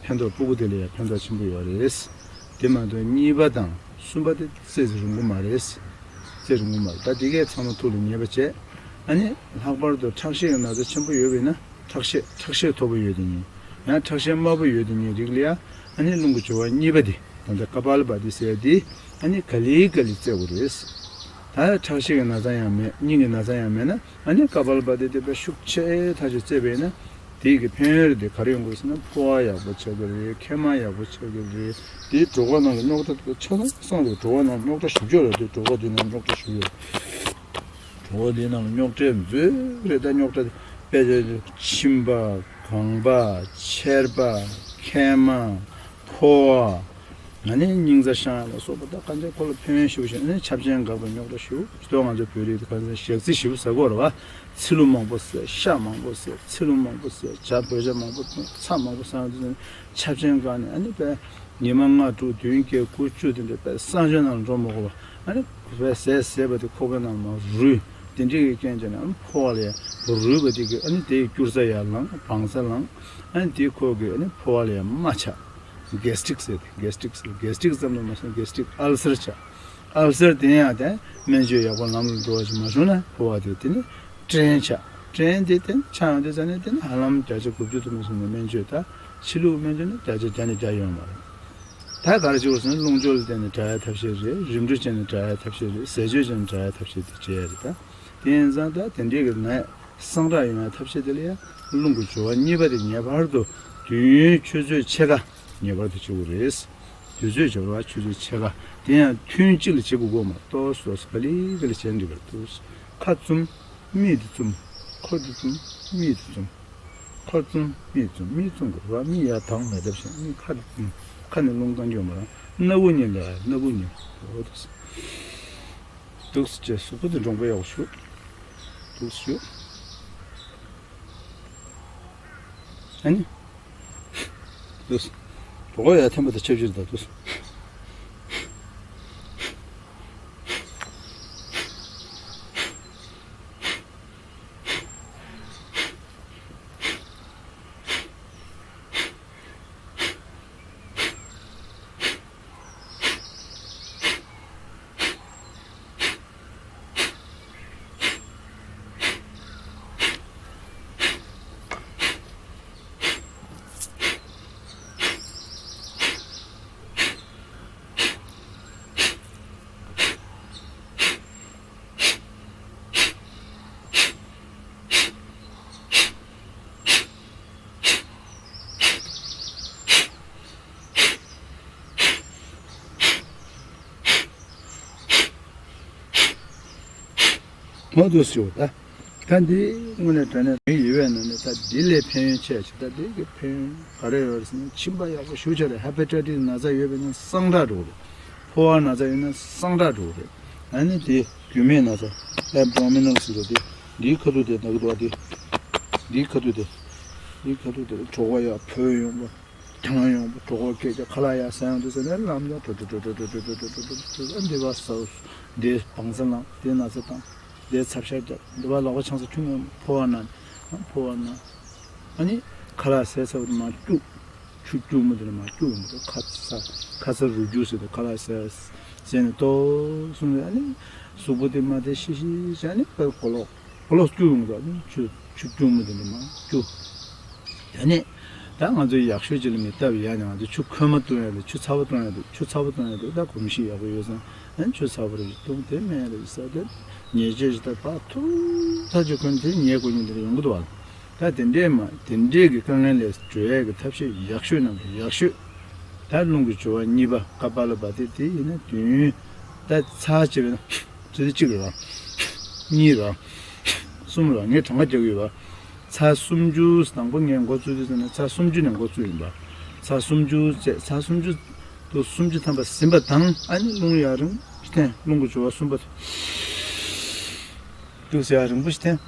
ཕན་ཐོགས་ཕྲུ་གུ་དེ་ལ་ཡང་ཕན་ཐོགས་ཆེན་པོ་ཡོད་རེད། དེ་མ་གཏོགས་གཉིས་པ་དང་གསུམ་པ་དེ་རྩེ་རུང་གི་མ་རེད། རྩེ་རུང་གི་མ་རེད། ད་དེ་གས་ཚང་མ་ཐུགས་ལ་ངེས་པ་བྱས། ཨ་ནི་ལྷག་པར་དུ་ཁྲག་ཤེད་ཀྱི་ན་ཚ་ཆེན་པོ་ཡོད་པ་ཡིན་ན། ཁྲག་ཤེད། ཁྲག་ཤེད་མཐོ་པོ་ཡོད་དེ་ཉིད། ཡང་ཁྲག་ཤེད་དམའ་པོ་ཡོད་དེ་ཉིད་རིགས་ལ་ཡང་ཨ་ནི་རླུང་གི་སྦྱོར་བ་གཉིས་པ་དེ། ད་ལྟ་ཀ་པཱ་ལ་བྷ་ཏི་ཟེར་དེ་ཨ་ནི་ག་ལེ་ག་ལེ་རྩེ་དགོས་རེད། ད་ཁྲག་ཤེད་ཀྱི་ན་ཚ་ཡང་མེད། སྙིང་གི་ན་ཚ་ཡང་མེད་ན་ཨ་ནི་ཀ་པཱ་ལ་བྷ་ཏི་དེ་དཔེ་ཤུགས་ཆེ་ཐག་ཆོད་རྩེ་བས་ན། དེ་གི་ཕན་ཡོན་དེ་ག་རེ་ཡོང་གི་རེད་ཟེར་ན། ཕོ་བ་ཡག་པོ་ཆགས་ཀྱི་རེད། མཁལ་མ་ཡག་པོ་ཆགས་ཀྱི་རེད། དེའི་གྲོད་ཁོག་ནང་གི་རྙོག་དྲ་དེ་ཆ་ཚང་སངས་རེད། གྲོད་ཁོག་ནང་རྙོག་དྲ་ཞིབ་ཆ་རེད། དེ་གྲོད་ཁོག་དེ་ནང་རྙོག་དྲ་ཞིབ་ཡོད། གྲོད་ཁོག་དེའི་ནང་ལ་རྙོག་དྲ་མཛོད་རེད། ད་རྙོག་དྲ་དེ་དཔེ་ཆ་མཆིན་པ། སྒང་པ། མཆེར་པ། མཁལ་མ། ཕོ་བ། ང་ནི་སྙིང་རྩ་བཤང་ཡ་ལ་སོགས་པ་ད་གང་ཅི་ཁོ་ལ་ཕན་ཡོན་ཞེ་པོ་ཞིག་ནི་ཆབ་ཆེན་འགག་པའི་རྙོག་དྲ་ཞེ་པོ་ཞིག་ཏུ། ང་ཚོའི་བོད་རིགས་དེ་གང་ཟེར་ཞག་རྩི་ཞེ་པོ་ཟ་གི་ཡོད་རེད་བ། ཚིལ་ལུ་མང་པོ་ཟས། ཤ་མང་པོ་ཟས། ཚིལ་ལུ་མང་པོ་ཟས། ཇ་བོད་ཇ་མང་པོ་འཐུང་། ཚྭ་མང་པོ་ཟ་ཡོང་དུས་ཆབ་ཆེན་འགག་ནས་ཨ་ནི་དཔེ་ཉི་མ་ལྔ་དྲུག་བདུན་བརྒྱད་དགུ་བཅུ་དེ་འདྲ་དཔེ་གསང་སྤྱོད་ནང་ལ་འགྲོ་མི་དགོས་པ། ཨ་ནི་དཔེ་ཟས་ཟས་པ་དེ་ཁོག་པའི་ནང་ལ་མར་རུལ། དེ་འདྲའི་གི་རྐྱེན་བྱས་ནས་ཨ་ནི་ཕོ་བ་ལ་ཡང་རུལ་བ་དེ་གི་ཨ་ནི་དེའི་སྐྱུར་རྩ་ཡར་ལངས། བང་རྩ་ལངས། ཨ་ནི་དེ་ཁོ་གི་ཨ་ནི་ཕོ་བ་ལ་ཡང་རྨ་ཆགས། གེ་སི་ཊིག་ཟེར་ཏེ། གེ་སི་ཊིག་ཟེར། གེ་སི་ཊིག་ཙམ་དུ་མ་ཟད་གེ་སི་ཊིག་ཨལ་སར་ཆགས། ཨལ་སར་དེ་ཡང་དེ་སྨན་བཅོས་ཡག་པོ་ལམ་ལ་འགྲོ་བ་ཞིག་མ་བྱུང་ན་ཕོ་བ་དེ་དེ་ནི་སྐྲན་ཆགས། སྐྲན་དེ་དེ་ཆགས་ཡོང་དུས་ཙ་ནས་དེ་ནི་ཧ་ལམ་བརྒྱ་ཆ་དགུ་བཅུ་དུ་མ་སོང་ནས་སྨན་བཅོས་ད་ཕྱི་ལུགས་སྨན་བཅོས་ནི་བརྒྱ་ཆ་བརྒྱ་ནས་བརྒྱ་ཡོད་མ་རེད། ད་ག་རེ་བྱེད་དགོས་ཟེར་ན་རླུང་སྦྱོར་ལ་བརྟེན་ནས་དྲག་ཡ་ཐབས་ཤེས་རེད། རིམ་གྲོ་བྱས་ནས་དྲག་ཡ་ཐབས་ཤེས་རེད། ཟས་སྤྱོད་བྱས་ནས་དྲག་ཡ་ཐབས་ཤེས་དེ་བྱེད་ཡ་རེད། ད་དེ་ཡིན་ཙང་ད་དེ་འདྲའི་གི་ནད་སངས་དྲག་ཡོང་ཡ་ཐབས་ཤེས་དེ་ལ་ཡང་རླུང་གི་སྦྱོར་བ་གཉིས་པ་དེ་ངེས་པར་དུ་དུས་ཡུན་ཆུ་ཚོད་ཕྱེད་ཀ་ངེས་པར་དུ་བྱེད་དགོས་རེད། དུས་ཚོད་སྦྱོར་བ་ཆུ་ཚོད་ཕྱེད་ཀ་དེ་ཡང་ཐུན་གཅིག་ལ་བྱེད་དགོས་གོ་མ་གཏོགས་སོ་སོ་ག་ལེ་ག་ལེ་བྱས་འགྲིག་གི་འདུག་ཁ་བཙུམ། མིག་དེ་བཙུམ། ཁ་དེ་བཙུམ། མིག་དེ་བཙུམ། ཁ་བཙུམ། མིག་བཙུམ། མིག་བཙུམ་དགོས་རེད་བ། མིག་ཡར་གདངས་མེད་ཐབས་བྱས། མིག་ཁ་དེ་བཙུམ། ཁ་ནས་རླུང་གཏོང་རྒྱུ་ཡོད་མ་རེད། སྣ་བུག་གཉིས་ལ། སྣ་བུག་གཉིས། འོ་དེ། འདུག་སེ་བྱས། གཟུགས་པོ་དེ་འདྲོང་པོ་ཡག་པོ་བྱུག་འདུག་སེ་བྱུག་ཨ་ནི། འདུག་སེ། གྲོད་ཁོག་ཡར་འཐེན་པ་དང་ཆབས་ཅིག་རེད་ད། འདུག་སེ། མ་འདུག་ཞུ་ད། ད་འདི་དངོས་གནས་དྲང་གནས་དོན་ཡོད་པའི་ནང་ནས་ད་འདི་ལས་ཕན་ཡོན་ཆེ་ཞིག་ད་འདི་གི་ཕན་ཡོན་ག་རེ་ཡོད་རེད་ཟེར་ན། མཆིན་པ་ཡག་པོ་ཞེ་པོ་ཅིག་རེད། ཧེ་པ་ཊའི་ཊི་སི་ན་ཚ་ཡོད་པ་ཡིན་ན་སངས་དྲག་འགྲོ་གི་རེད། ཕོ་བ་ན་ཚ་ཡོད་ན་སངས་དྲག་འགྲོ་གི་རེད། ཨ་ནི་དེ་རྒྱུ་མའི་ན་ཚ། ཨེབ་ཌོ་མི་ནལ་ཟེར་བ་དེ། འདིའི་ཁ་ཐུག་དེ་ན་གི་འདུག་བ་དེ། འདིའི་ཁ་ཐུག་དེ། འདིའི་ཁ་ཐུག་དེ་གྲོད་ཁོག་ཡར་བུད་ཡོང་བ། ཐང་ཡོང་བ། གྲོད་ཁོག་སྐད་ཆ་ཁ་ལག་ཡར་ཟ་ཡོང་དུས་ཟེར་ནས་ལམ་ནས་ཏོ་ཏོ་ཏོ་ཏོ་ཨ་འདི་བ་ཟ། འདི་བང་སར་ལངས། འདི་ན་ཚ་བཏང་། འདི་ཚབ་ཤ་རྒྱག་འདི་བ་ལག་པ་འཆང་ས་ཁྱུང་ཡོང་། ཕོ་བ་ན། ཕོ་བ་ན། ཨ་ནི་ཁ་ལག་ཟས་ཚར་བ་དེ་མར་སྐྱུག་ཆུ་སྐྱུག་མོ་དེ་ལ་མར་སྐྱུག་ཡོང་གི་འདུག་ཁ་ཚ། ཁ་ཚ་རུལ་རྒྱུག་ཟེར་དུས་ཁ་ལག་ཟས་ཟས་ནས་ཏོག་སོང་ནས་ཨ་ནི་གཟུགས་པོ་དེ་མར་དེ་ཤི་ཤི་བྱས་ནས་དཔེ་གོ་ལོག་གོ་ལོག་སྐྱུག་ཡོང་གི་འདུག་ཨ་ནི་ཆུ་ཆུ་སྐྱུག་མོ་དེ་ལ་མར་སྐྱུག་དེ་ནས་ད་ང་ཚོ་ཡག་ཤོས་ཅིག་ལ་མི་སྟབས་ཡག་ནས་ང་ཚོ་ཆུ་ཁོལ་མ་བཏུང་ཡ་འདུག་ཆུ་ཚ་པོ་བཏུང་ཡ་འདུག་ཆུ་ཚ་པོ་བཏུང་ཡ་འདུག་ད་གོམས་གཤིས་ཡག་པོ་ཡོད་ཙང་ཨ་ནི་ཆུ་ཚ་པོ་རེ་བཏུང་། དེ་སྨན་རེ་ཟ། དེ་ཉལ་ཆས་ཞིག་ད་ཕར་ཐུག་ཐག་ཆོད་གོན། དེ་ཉལ་དགོས་མཁན་དེ་ཡོང་གི་འདུག་བ། ད་དེ་འདྲས་མ་དེ་འདྲས་ཀྱི་དཀའ་ངལ་ལས་སྒྲོལ་ཡས་ཀྱི་ཐབས་ཤེས་ཡག་ཤོས་ནང་གི་ཡག་ཤོས། ད་རླུང་གི་སྦྱོར་བ་གཉིས་པ་ཀ་པཱ་ལ་བྷ་ཏི་དེ་ཡིན་ན་དུས་ཡུན་ད་ཚར་བྱས་པས་ན་ཆུ་ཚོད་གཅིག་རེད་བ། གཉིས་ར། གསུམ་ར། ངས་གྲངས་ཀ་རྒྱག་གི་ཡོད་པ། ཚར་སུམ་ཅུ། དང་པོ་ངས་འགོ་བཙུགས་དུས་ཙམ་ནས་ཚར་སུམ་ཅུ་ནས་འགོ་བཙུགས་ཡིན་པ། ཚར་སུམ་ཅུ་བཅས། ཚར་སུམ་ཅུ་དུ་སུམ་ཅུ་ཐམ་པ་ཟིན་པ་དང་། ཨ་ནི་རླུང་ཡར་རིང་པོ་ཞིག་འཐེན། རླུང་གི་སྦྱོར་བ་གསུམ་པ་དུ་ཡར་རིང་པོ་ཞིག་འཐེན།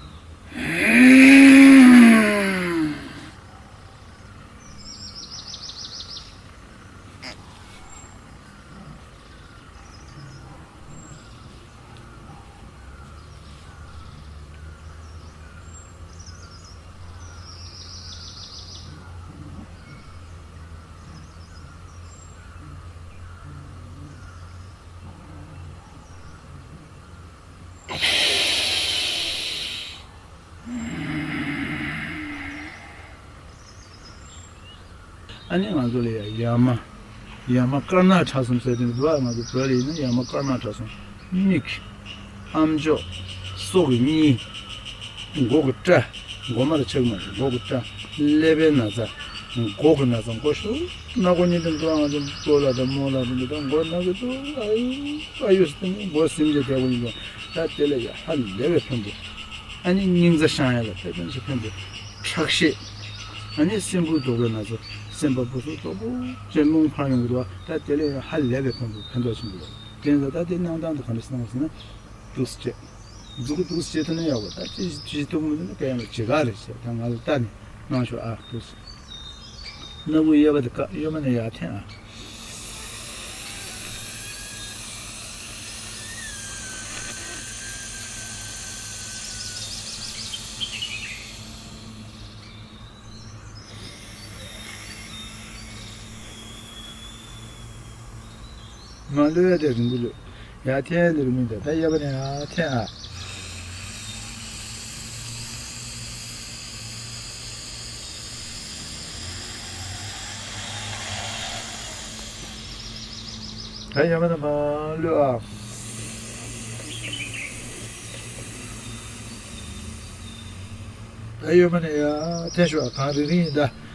ཨ་ནི་ང་ཚོ་ལ་ཡ་ཡ་མ། ཡ་མ་དཀར་ནག་ཕྲ་གསུམ་ཟེར་དེ་འདུག་ང་ཚོ་བོད་ལ་ཡིན་ན་ཡ་མ་དཀར་ནག་ཕྲ་གསུམ། མིག་ཨམ་ཅོག་སོ་གི་གཉིས། མགོ་གི་སྐྲ། མགོ་མ་ར་ཆག་མ་རེད། མགོ་གི་སྐྲ། ཀླད་པའི་ན་ཚ། མགོ་གི་ན་ཚ། མགོ་ཤུ། སྣ་སྒོ་གཉིས་དེ་འདུག་ང་ཚོ་སྤོ་ལ་དང་རྨོ་ལ་དང་འདི་དང་མགོ་ན་གི་འདུག་ཨ་ཡུ་ཨ་ཡུ་ཟེར་དེ་མགོ་སིམ་རྒྱ་བསྡད་པ་ཡིན་འདུག་ད་དེ་ལ་ཡ་ཧ་ལས་པའི་ཕན་པོ། ཨ་ནི་སྙིང་རྩ་བཤང་ཡ་ལ་དཔེ་ཕན་ཞིག་ཕན་པོ། ཁྲག་ཤེད། ཨ་ནི་སེམས་ཁུར་དོག་པའི་ན་ཚ། སེམས་པ་སྦུ་སུབ་དོག་པོ་བྱས་རླུང་འཕར་ཡོང་གི་འདུག་ད་དེ་ལས་ཧ་ལས་པའི་ཕན་པོ་ཕན་ཐོགས་ཆེན་པོ་ཡོད། དེ་ཡིན་ཙང་ད་དེ་གནང་སྟངས་དེ་ག་འདྲ་ཞིག་གནང་བ་ཟེར་ན། འདུག་སེ་བྱས། མཛུབ་གུ་འདུག་སེ་བྱེད་ཐུབ་ན་ཡག་པོ། ད་ཅི་ཅི་ཐུབ་མི་ཐུབ་ན་སྐད་ཡང་ལ་ཇི་ག་རེད་ཟེར། ད་ང་ལ་ལྟ་ནས་གནང་ཤོག་ཨ། འདུག་སེ། སྣ་བུག་གཡས་པ་དེ་བཀག་གཡོན་མ་ནས་ཡར་འཐེན་ཨ། མར་གློད་ཡ་དེ་རིང་པོ་གློད། ཡར་འཐེན་དེ་རིང་མིན་ད། ད་གཡས་པ་ནས་ཡར་འཐེན་ཨ། ད་གཡོན་མ་ནས་མར་གློད་ཨ། ད་གཡོན་མ་ནས་ཡར་འཐེན་ཤོག་ཨ། གང་རིང་རིང་ཡིན་ད།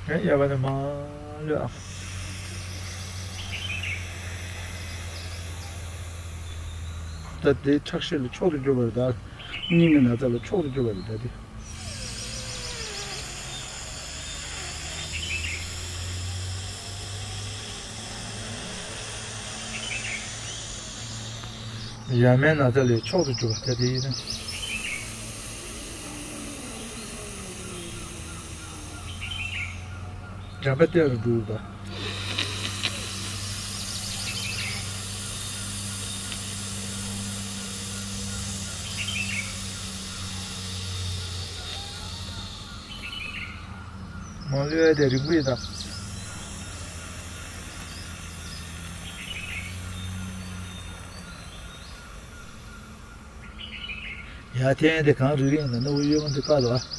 གཡས་པ་ནས་མར་གློད་ཨ། ད་དེ་ཁྲག་ཤེད་ལ་མཆོག་ཏུ་གྱུར་པ་རེད་ད། སྙིང་གི་ན་ཚ་ལ་མཆོག་ཏུ་གྱུར་པ་རེད་ད་དེ། ཡ་མའི་ན་ཚ་ལས་མཆོག་ཏུ་གྱུར་པ་ད་དེ་ཡིན་ན། འགྲམ་པ་སྟེང་རུ་འགྲོ་བ། མ་ལུས་དེ་རིང་པོ་ཡིན་ད། ཡར་འཐེན་དེ་གང་རིག་རིག་ཡིན་ད། སྣ་བུག་གཡོན་མ་འདི་བཀག་ལ།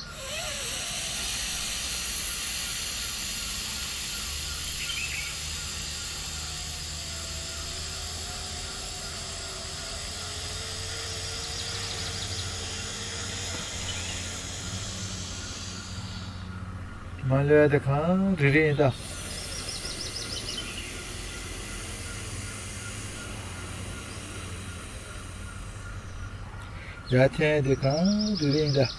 མ་ལུས་དེ་གང་རིག་རིག་ཡིན་ད། ཡར་འཐེན་དེ་གང་རིག་རིག་ཡིན་ད།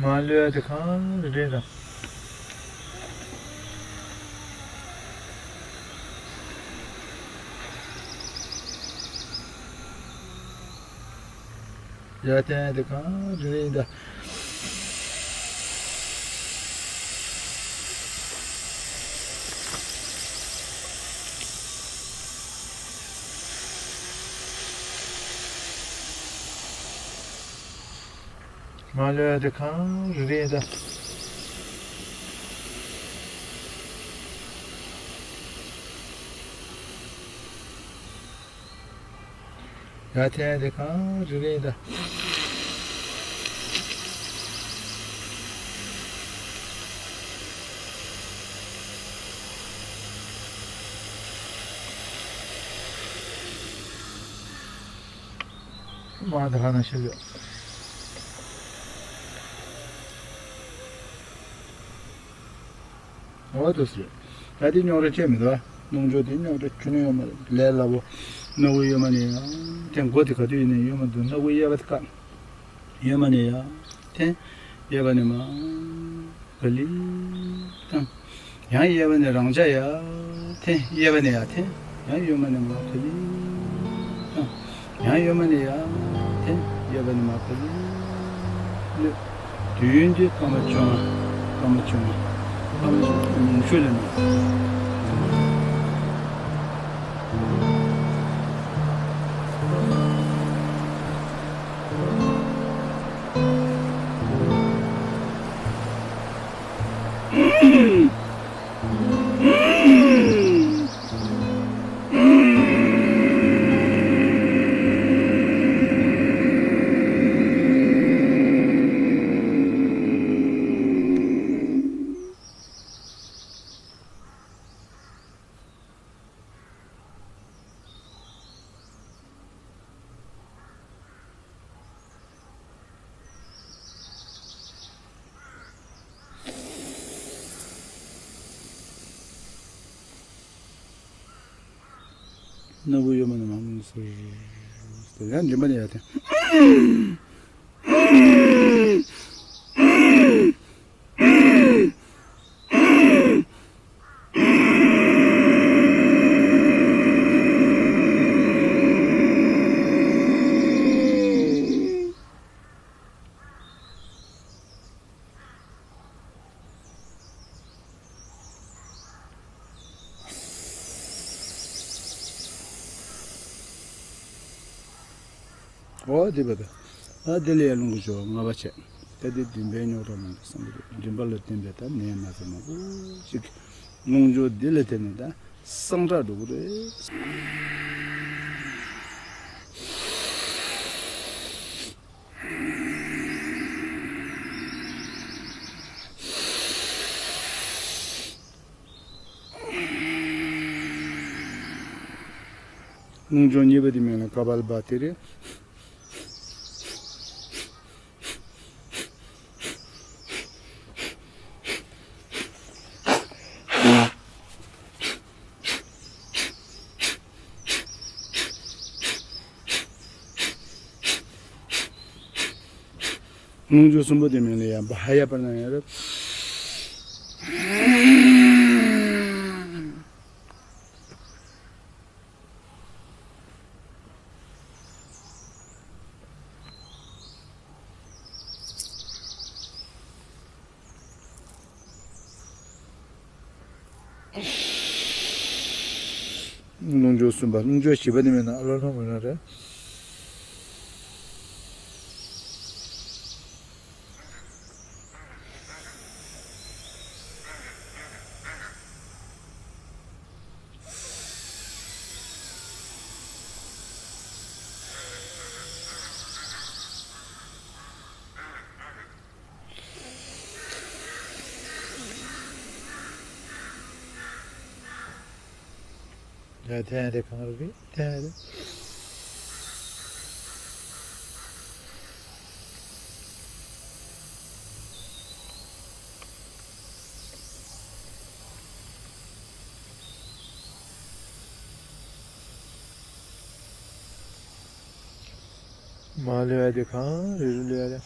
མ་ལུས་དེ་གང་རེད་དམ། ཡར་འཐེན་དེ་གང་རེད་དམ། མ་ལུས་དེ་གང་རེད་དམ། ཡ་ཐེ་དེ་གང་རི་རི་ད། མ་ད་ཧ་ན་ཤི་ཡོད། འོ་དུ་སི། ད་དེ་རྙོག་དྲ་ཅན་མི་འདུག་ནུང་ཆོ་དེ་རྙོག་དྲ་ཁྱོན་ནས་ཡོད་མ་རེད། ལས་སླ་པོ། སྣ་བུག་གཡོན་མ་ནས་ཡང་། དེ་མགོ་དེ་ག་དུས་ཡིན་ནས་གཡོན་མ་འདུག་སྣ་བུག་གཡས་པ་དེ་བཀག་གཡོན་མ་ནས་ཡར་འཐེན། གཡས་པ་ནས་མར་ག་ལེར་བཏང་། ཡང་གཡས་པ་ནས་རང་འཇགས་ཡར་འཐེན། གཡས་པ་ནས་ཡར་འཐེན། ཡང་གཡོན་མ་ནས་མར་ག་ལེར་བཏང་། ཡང་གཡོན་མ་ནས་ཡར་འཐེན། གཡས་པ་ནས་མར་ག་ལེར་གློད། དུས་ཡུན་དེ་སྐར་མ་བཅོ་ལྔ། སྐར་མ་བཅོ་ལྔ། སྐར་མ་བཅོ་ལྔ་ཉུང་ཤོས་ལ་གནང་། སྣ་བུག་གཡོན་མ་ནས་མར་མངོན་སུམ་དུ་ཡར་མགྲིན་པ་ནས་ཡར་འཐེན། འོ་དེ་བས་ད། ཨ་དེ་ལས་ཡར་རླུང་གི་སྦྱོར་བ་ལྔ་པ་བྱས། ད་དེ་མགྲིན་པའི་རྙོག་དྲ་མང་དུ་སངས་རྒྱས། མགྲིན་པ་ལ་བརྟེན་པའི་ད་ནད་ན་ཚ་མང་པོ་ཞིག་རླུང་སྦྱོར་འདི་ལ་བརྟེན་ནས་ད་སངས་དྲག་འགྲོ་གི་རེད། རླུང་སྦྱོར་གཉིས་པ་དེ་མིང་ལ་ཀ་པཱལ་བྷ་ཏི་རེད། རླུང་སྦྱོར་གསུམ་པ་དེ་མིང་ལ་ཡ་བྷ་ཧ་ཡ་པ་ར་ན་ཡ་རེད། རླུང་སྦྱོར་གསུམ་པ། རླུང་སྦྱོར་བཞི་པ་ནི་མེད་ན་ཨ་ལ་ལྷོ་མོ་ན་རེད། ཡ་ཐན་རེ་གང་རེ་རེད་ཐན་རེ། མ་ལུས་ཡ་དེ་གང་རེ་རུ་ལུས་ཡ་དེ།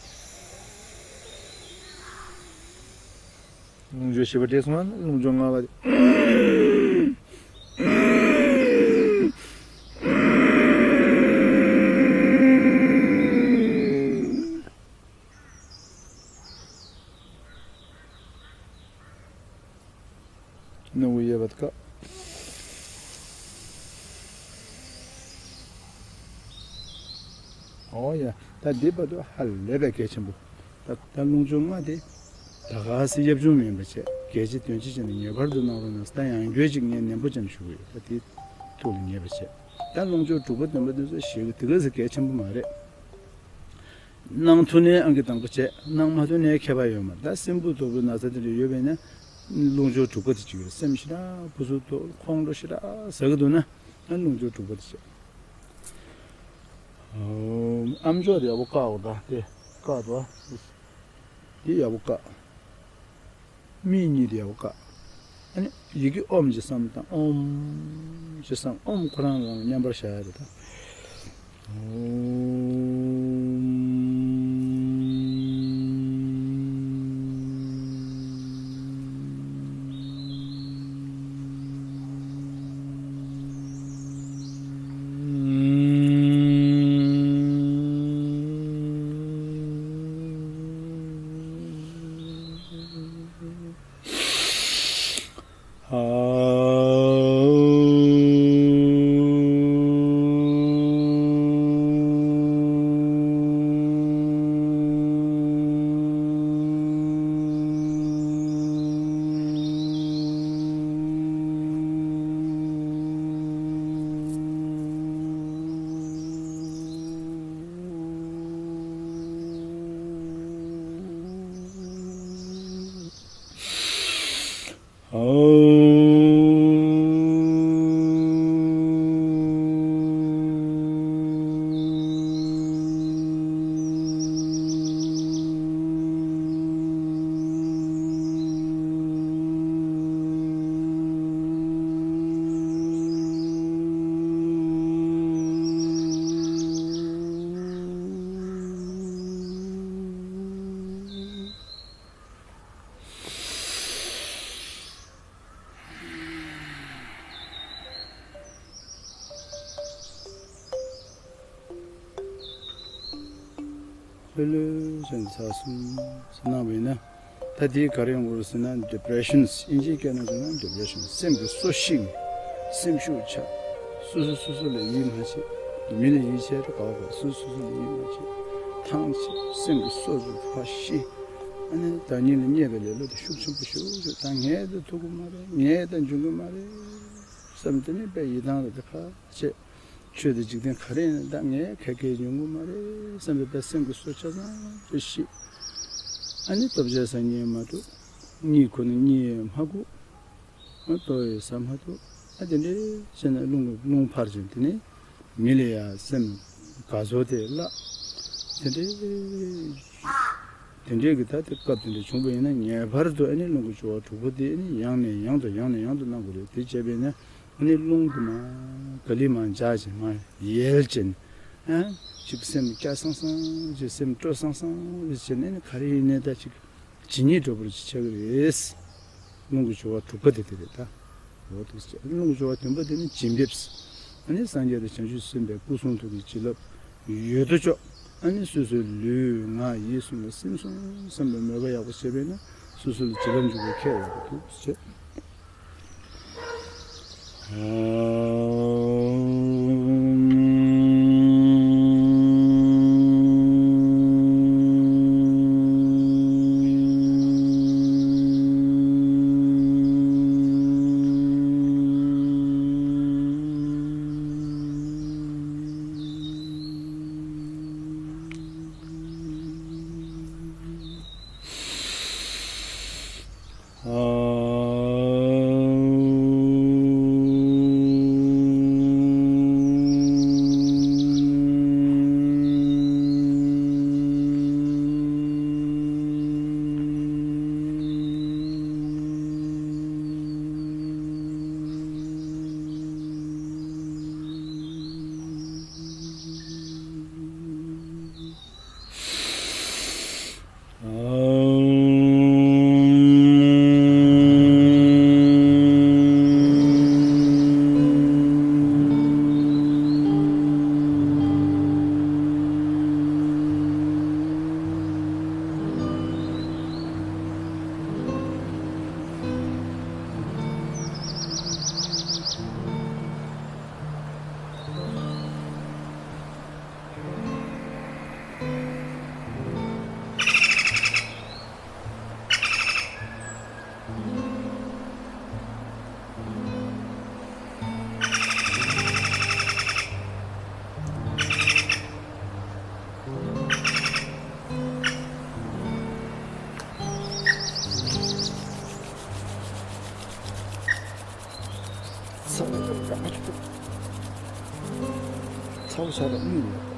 རླུང་སྦྱོར་བཞི་པ་དེ་སོང་ན་རླུང་སྦྱོར་ལྔ་པ་དེ། སྣ་བུག་གཡས་པ་དེ་བཀག་ཨོ་ཡ། ད་འདི་བར་དུ་ཧ་ལས་པའི་གལ་ཆེན་པོ། ད་ད་རླུང་སྦྱོར་ལྔ་དེ་ད་ག་སེ་ཡབ་ཆུང་མིན་པ་བྱས། གལ་ཆེ་དོན་ཆེ་བྱས་ནས་ངེས་པར་དུ་གནང་རོགས་གནང་། ད་ཡང་བསྐྱར་ཅིག་ངས་ནན་པོ་ཅན་ཞུ་གི་ཡོད། ད་དེ་ཐུགས་ལ་ངེས་པ་བྱས། ད་རླུང་སྦྱོར་དྲུག་པ་བདུན་པ་དེ་ཚོ་ཞེ་གི་དེ་ག་ཟེ་གལ་ཆེན་པོ་མ་རེད། གནང་ཐུབ་ནའི་ཨང་ཀི་དང་པོ་བྱས། གནང་མ་ཐུབ་ནའི་ཁྱད་པར་ཡོད་མ་རེད། ད་སྲིན་འབུ་དོ་པོའི་ན་ཚ་དེ་འདྲ་ཡོད་པས་ན། རླུང་སྦྱོར་དྲུག་པ་དེ་གཅིག་ཡོད། སེམས་ཞེ་དྲག་སྦུ་སུབ་དོ་ཁོང་ཁྲོ་ཞེ་དྲག་ཟ་གི་འདུག་ན། རླུང་སྦྱོར་དྲུག་པ་དེ་བྱས། ཨམ་ཅོག་དེ་ཡག་པོ་བཀག་འོ། ད་དེ་བཀག་འདུག་ཨ། དེ་ཡག་པོ་བཀག་མིག་གཉིས་དེ་ཡག་པོ་བཀག་ཨ་ནི་ཡི་གེ་ཨོམ་ཅིག་བསམ་དང་། ཨོམ་ཅིག་བསམ། ཨོམ་ཁོ་རང་རང་ལ་མཉམ་པར་བཞག་ཡ་རེད་ད། ཨོམ། ལྷོད་ལྷོད་བྱས་ནས་ཚར་སོང་ཟེར་གནང་བ་ཡིན་ན། ད་དེས་ག་རེ་ཡོང་གི་རེད་ཟེར་ན། depressions། དབྱིན་ཇིའི་སྐད་ནང་བྱས་ན་depression། སེམས་ཀྱི་སོ་ཤིང་། སེམས་ཤུགས་ཆག་སོ་སོ་སོ་སོ་ལ་ཡིད་མ་ཆེས། མི་ལ་ཡིད་ཆེས་ད་ག་བ། སོ་སོ་སོ་སོ་ལ་ཡིད་མ་ཆེས། ཐང་ཆད། སེམས་ཀྱི་སོ་ཚུགས་ཕར་ཤི། ཨ་ནི་བདག་ཉིད་ལ་བརྙས་པའི་ལེ་ལོ་དེ་ཤུགས་ཆེན་པོ་ཞེ་པོ་ཅིག་ད་ངས་ད་ཐུབ་ཀྱི་མ་རེད། ངས་ད་འཇོན་གྱི་མ་རེད་བསམ། དེ་ནས་དཔེ་ཡིད་ཐང་ལ་དེ་ཕར་བྱས། ཆོས་དང་འཇིག་རྟེན་ག་རེ་ཡིན་ན་ད་ངས་ག་གེ་ཡོང་གི་མ་རེད་བསམ་པའི་དཔེ་སེམས་ཀྱི་སོ་ཆ་ཚང་རེ་ཤི། ཨ་ནི་ལྟོ་ཆས་ཟ་མཁན་མ་གཏོགས། གཉིད་ཁོ་ན་གཉིད་མ་ཁུག་ཨ་ལྟོ་ཡང་ཟ་མ་ཐུབ། ཨ་དེ་འདྲས་བྱས་ན་རླུང་རླུང་འཕར་ཅིང་དེ་ནས་མི་ལ་ཡ་སེམས་དགའ་ཚོར་དེ་བརླག་དེ་འདྲས། དེ་འདྲའི་གི་ད་དེ་སྐབས་དེ་འདྲ་བྱུང་བ་ཡིན་ན། ངེས་པར་དུ་ཨ་ནི་རླུང་གི་སྦྱོར་བ་དྲུག་པོ་དེ་ཨ་ནི་ཡང་ནས་ཡང་དུ་ཡང་ནས་ཡང་དུ་གནང་དགོས་རེད། དེ་བྱས་པས་ན་ཨ་ནི་རླུང་དེ་མར་ག་ལེར་མར་འཇགས་ཅིང་མར་ཡལ་ཅིང་། ཨ་ཅིག་སེམས་སྐྱ་སང་སང་ཅིག་སེམས་སྤྲོ་སང་སང་ཅིག་བྱས་ནས་ཨ་ནི་ག་རེ་ཡིན་ནའི་ད་ཅིག་ཇི་སྙེད་འགྲོ་བར་ཆགས་ཀྱི་རེད། རླུང་གི་སྦྱོར་བ་དྲུག་པ་དེ་དེ་རེད་ད། འོ་དེ་རླུང་གི་སྦྱོར་བ་བདུན་པ་དེ་ནི་བྱིན་འབེབས། ཨ་ནི་སངས་རྒྱས་དང་བྱང་ཆུབ་སེམས་དཔའི་སྐུ་གསུང་ཐུགས་ཀྱི་བྱིན་རླབས་ཡོད་དོ་ཅོག་ཨ་ནི་སོ་སོའི་ལུས་ངག་ཡིད་གསུམ་ལ་སིམ་སོང་བསམ་པའི་མོས་པ་ཡག་པོ་བྱས་པས་ན་སོ་སོ་ལ་བྱིན་རླབས་འཇུག་པའི་ཁྱད་ཡོད་པ་འདུག་ཟེར། ཚ་བོ་ཆགས་པ་གཉིད་ལས།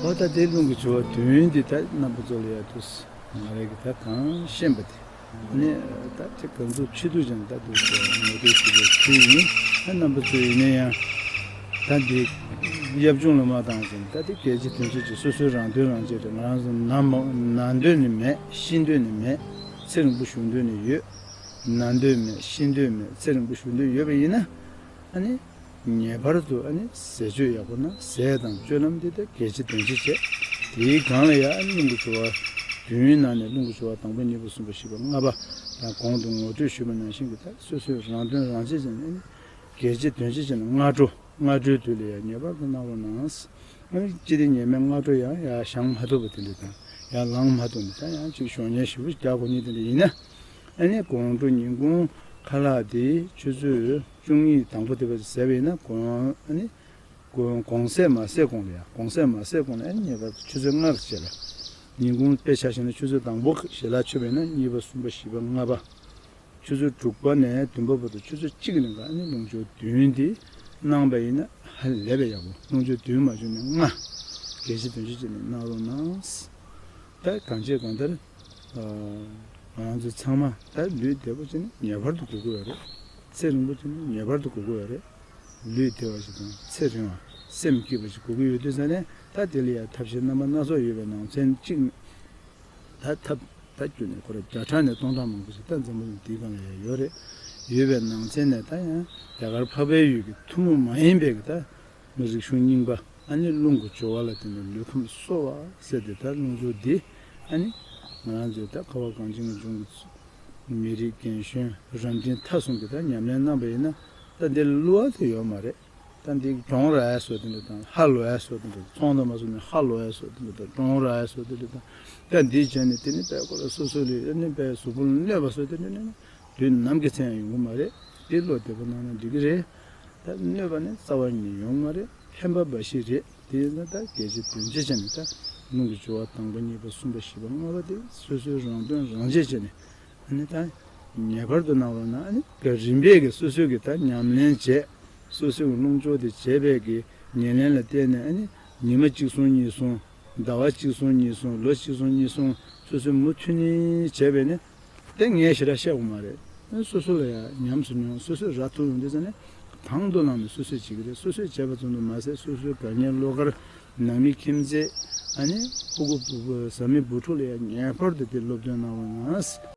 འོ་ད་དེ་རླུང་གི་སྦྱོར་བ་བདུན་འདི་ད་རྣམ་པ་ཚོ་ལ་ཡ་དུས་ང་རང་གིས་ད་གང་ཤེས་པ་དེ་ནི་ད་དེ་གང་ཚུགས་ཆེ་དུས་ཀྱང་ད་དུས་ངོ་སྤྲོད་ཞུ་བའི་ཚུལ་ཡིན། ད་རྣམ་པ་ཚོ་ཡིན་ན་ཡང་ད་འདི་གཡབ་ཆུང་ལ་མ་བཏང་ཟིན་ད་དེ་གལ་ཆེ་དོན་ཆེ་ཅིག་སོ་སོའི་རང་དོན་རང་གཅེས་ཏེ་ང་རང་ཚོ་ནང་ནང་འདོད་ནི་མེད། ཤི་འདོད་ནི་མེད། ཚེ་རིང་པོ་བཞུགས་འདོད་ནི་ཡོད། ན་འདོད་མེད། ཤི་འདོད་མེད། ཚེ་རིང་པོ་བཞུགས་འདོད་ཡོད་པ་ཡིན་ན་ཨ་ནི། ངེས་པར་དུ་ཨ་ནི་ཟས་སྤྱོད་ཡག་པོ་གནང་། ཟས་དང་སྤྱོད་ལམ་འདི་ལྟར་གལ་ཆེ་དོན་ཆེ་བྱས། དེའི་སྒང་ལ་ཡང་ཨ་ནི་རླུང་གི་སྦྱོར་བ་བདུན་ནང་ནས་རླུང་གི་སྦྱོར་བ་དང་པོ་གཉིས་པ་གསུམ་པ་བཞི་པ་ལྔ་པ་དང་གོང་དུ་ངོ་སྤྲོད་ཞུས་པ་ནང་བཞིན་གྱི་ད་སོ་སོའི་རང་དོན་རང་གཅེས་བྱས་ནས་ཨ་ནི་གལ་ཆེ་དོན་ཆེ་བྱས་ནས་སྔ་དྲོ་སྔ་དྲོའི་དུས་ལ་ཡང་ངེས་པར་དུ་གནང་རོགས་གནང་། ཨ་ནི་ཅི་སྟེ་ཉི་མའི་སྔ་དྲོ་ཡང་ཡང་བཞེངས་མ་ཐུབ་པ་དེ་འདྲ་དང་ཡང་ལངས་མ་ཐུབ་ནས་ད་ཡང་ཅིག་གཞོགས་ཉལ་ཞིབ་པོ་རྒྱག་དགོས་ཉེན་དེ་འདྲ་ཡིན་ན། ཨ་ནི་དགོང་དྲོ་ཉིན་གུང་ཁ་ལག་དེ་ཆུ་ཚོད་བཅུ་གཉིས་དང་པོ་དེ་བ་ཟས་པ་ཡིན་ན་དགོང་ཨ་ནི་དགོང་དགོང་ཟས་མ་ཟས་གོང་ལ་ཡ་དགོང་ཟས་མ་ཟས་གོང་ལ་ཨ་ནི་ངེས་པར་དུ་ཆུ་ཚོད་ལྔ་རེ་བྱས་ལ། ཉིན་གུང་དཔེ་ཆ་བཞག་ན་ཆུ་ཚོད་དང་པོ་ཞལ་ལག་མཆོད་པ་ཡིན་ན་གཉིས་པ་གསུམ་པ་བཞི་པ་ལྔ་པ། ཆུ་ཚོད་དྲུག་པ་ནས་བདུན་པ་བར་དུ་ཆུ་ཚོད་གཅིག་ནང་ག་ཨ་ནི་རླུང་སྦྱོར་བདུན་འདི་གནང་པ་ཡིན་ན་ཧ་ལས་པའི་ཡག་པོ། རླུང་སྦྱོར་བདུན་མ་བྱུང་ན་ལྔ། གལ་ཆེ་དོན་ཆེ་བྱས་ནས་གནང་རོགས་གནང་། ད་གང་བྱས་གང་ལྟར། ང་རང་ཚོ་ཚང་མ་ད་ལུས་བདེ་པོ་བྱས་ནས་ངེས་པར་དུ་དགོས་ཀྱི་ཡོད་རེད། ཚེ་རིང་པོ་བྱས་ནས་ངེས་པར་དུ་དགོས་ཀྱི་ཡོད་རེད། ལུས་བདེ་བ་ཞིག་དང་ཚེ་རིང་བ། སེམས་སྐྱིད་པ་ཞིག་དགོས་ཀྱི་ཡོད་དུས་ཙང་ནས་ད་དེ་ལ་ཡང་ཐབས་ཤེས་རྣམ་པ་སྣ་ཚོགས་ཡོད་པའི་ནང་ཚན་གཅིག་ནི། ད་ཐབས་ད་བརྒྱུད་ནས་ཁོ་ར་བརྒྱ་ཕྲག་ནས་སྟོང་ཕྲག་མང་པོ་ཞིག་ད་འཛམ་བུ་གླིང་འདིའི་སྒང་ལ་ཡང་ཡོད་རེད། ཡོད་པའི་ནང་ཚན་ནས་ད་ཡང་རྒྱ་གར་འཕགས་པའི་ཡུལ་གྱི་ཐུན་མོང་མ་ཡིན་པའི་གི་ད་རིག་གཞུང་རྙིང་པ་ཨ་ནི་རླུང་གི་སྦྱོར་བ་ལ་བརྟེན་ནས་ལུས་ཁམས་གསོ་བ་ཟེར་ཏེ་ད་རླུང་སྦྱོར་འདི་ཨ་ནི་ང་རང་ཚོའི་ད་ཁ་བ་གངས་ཅན་གྱི་ལྗོངས་ཀྱི་མི་རིགས་རྒན་གཞོན་རབ་འབྲིང་ཐ་གསུམ་གྱིས་ད་ཉམས་ལེན་གནང་པ་ཡིན་ན་ད་འདི་ལ་བསླུ་བ་དེ་ཡོད་མ་རེད། ད་འདི་གྲོང་ར་སོགས་དེ་འདྲ་དང་ཧ་ལོ་ཡ་སོགས་དེ་འདྲ་ཚོང་དང་མ་སོགས་ནས་ཧ་ལོ་ཡ་སོགས་དེ་འདྲ་དང་གྲོང་ར་སོགས་དེ་འདྲ་དང་ད་འདི་བྱས་ནས་དེ་ནི་དཔེ་ཁོ་ར་སོ་སོ་ལས་ཨ་ནི་དཔེ་གཟུགས་པོ་ལ་གནོད་པ་སོགས་དེ་འདྲ་ནི་དུས་ནམ་གྱི་མཚན་ཡང་ཡོང་གི་མ་རེད། འདི་བློ་བདེ་པོ་གནང་ན་འགྲིག་གི་རེད། ད་གནོད་པ་ནི་རྩ་བ་ཉིད་ཡོང་མ་རེད། ཕན་པ་འབའ་ཞིག་རེད། དེ་ཡིན་ན་ད་གལ་ཆེ་དོན་ཆེ་བྱས་ནས་ད་རླུང་གི་སྦྱོར་བ་དང་པོ་གཉིས་པ་གསུམ་པ་བཞི་པ་ལྔ་པ་དེ་སོ་སོའི་རང་དོན་རང་གཅེས་བྱས་ནས་ཨ་ནི་ད་ངེས་པར་དུ་གནང་རོགས་གནང་། ཨ་ནི་རིམ་པས་ཀྱི་སོ་སོའི་གི་ད་ཉམས་ལེན་བྱས། སོ་སོའི་གི་རླུང་སྦྱོར་དེ་བྱས་པའི་གི་ཉམས་ལེན་ལ་བརྟེན་ནས་ཨ་ནི་ཉི་མ་གཅིག་སོང་གཉིས་སོང་། ཟླ་བ་གཅིག་སོང་གཉིས་སོང་། ལོ་གཅིག་སོང་གཉིས་སོང་། སོ་སོའི་མུ་མཐུད་ནས་བྱས་པས་ནི་དེ་ངས་ཞེ་དྲག་བཤད་དགོས་མ་རེད། སོ་སོ་ལ་ཡང་ཉམས་སུ་མྱོང་། སོ་སོས་ར་ཐུག་ཡོང་དུས་ཙ་ནས་དང་དུ་བླངས་ནས་སོ་སོས་བྱེད་ཀྱི་རེད། སོ་སོས་བྱས་པ་ཙམ་དུ་མ་ཟད་སོ་སོའི་དགའ་ཉེ་བློ་དཀར་ནང་མི་ཁྱིམ་མཚེས་ཨ་ནི་ཕྲུ་གུ་བུ་བུ་བཟའ་མི་བུ་ཕྲུག་ལ་ཡང་ངེས་པར་དུ་དེ་སློབ་སྟོན་གནང་བ་ན།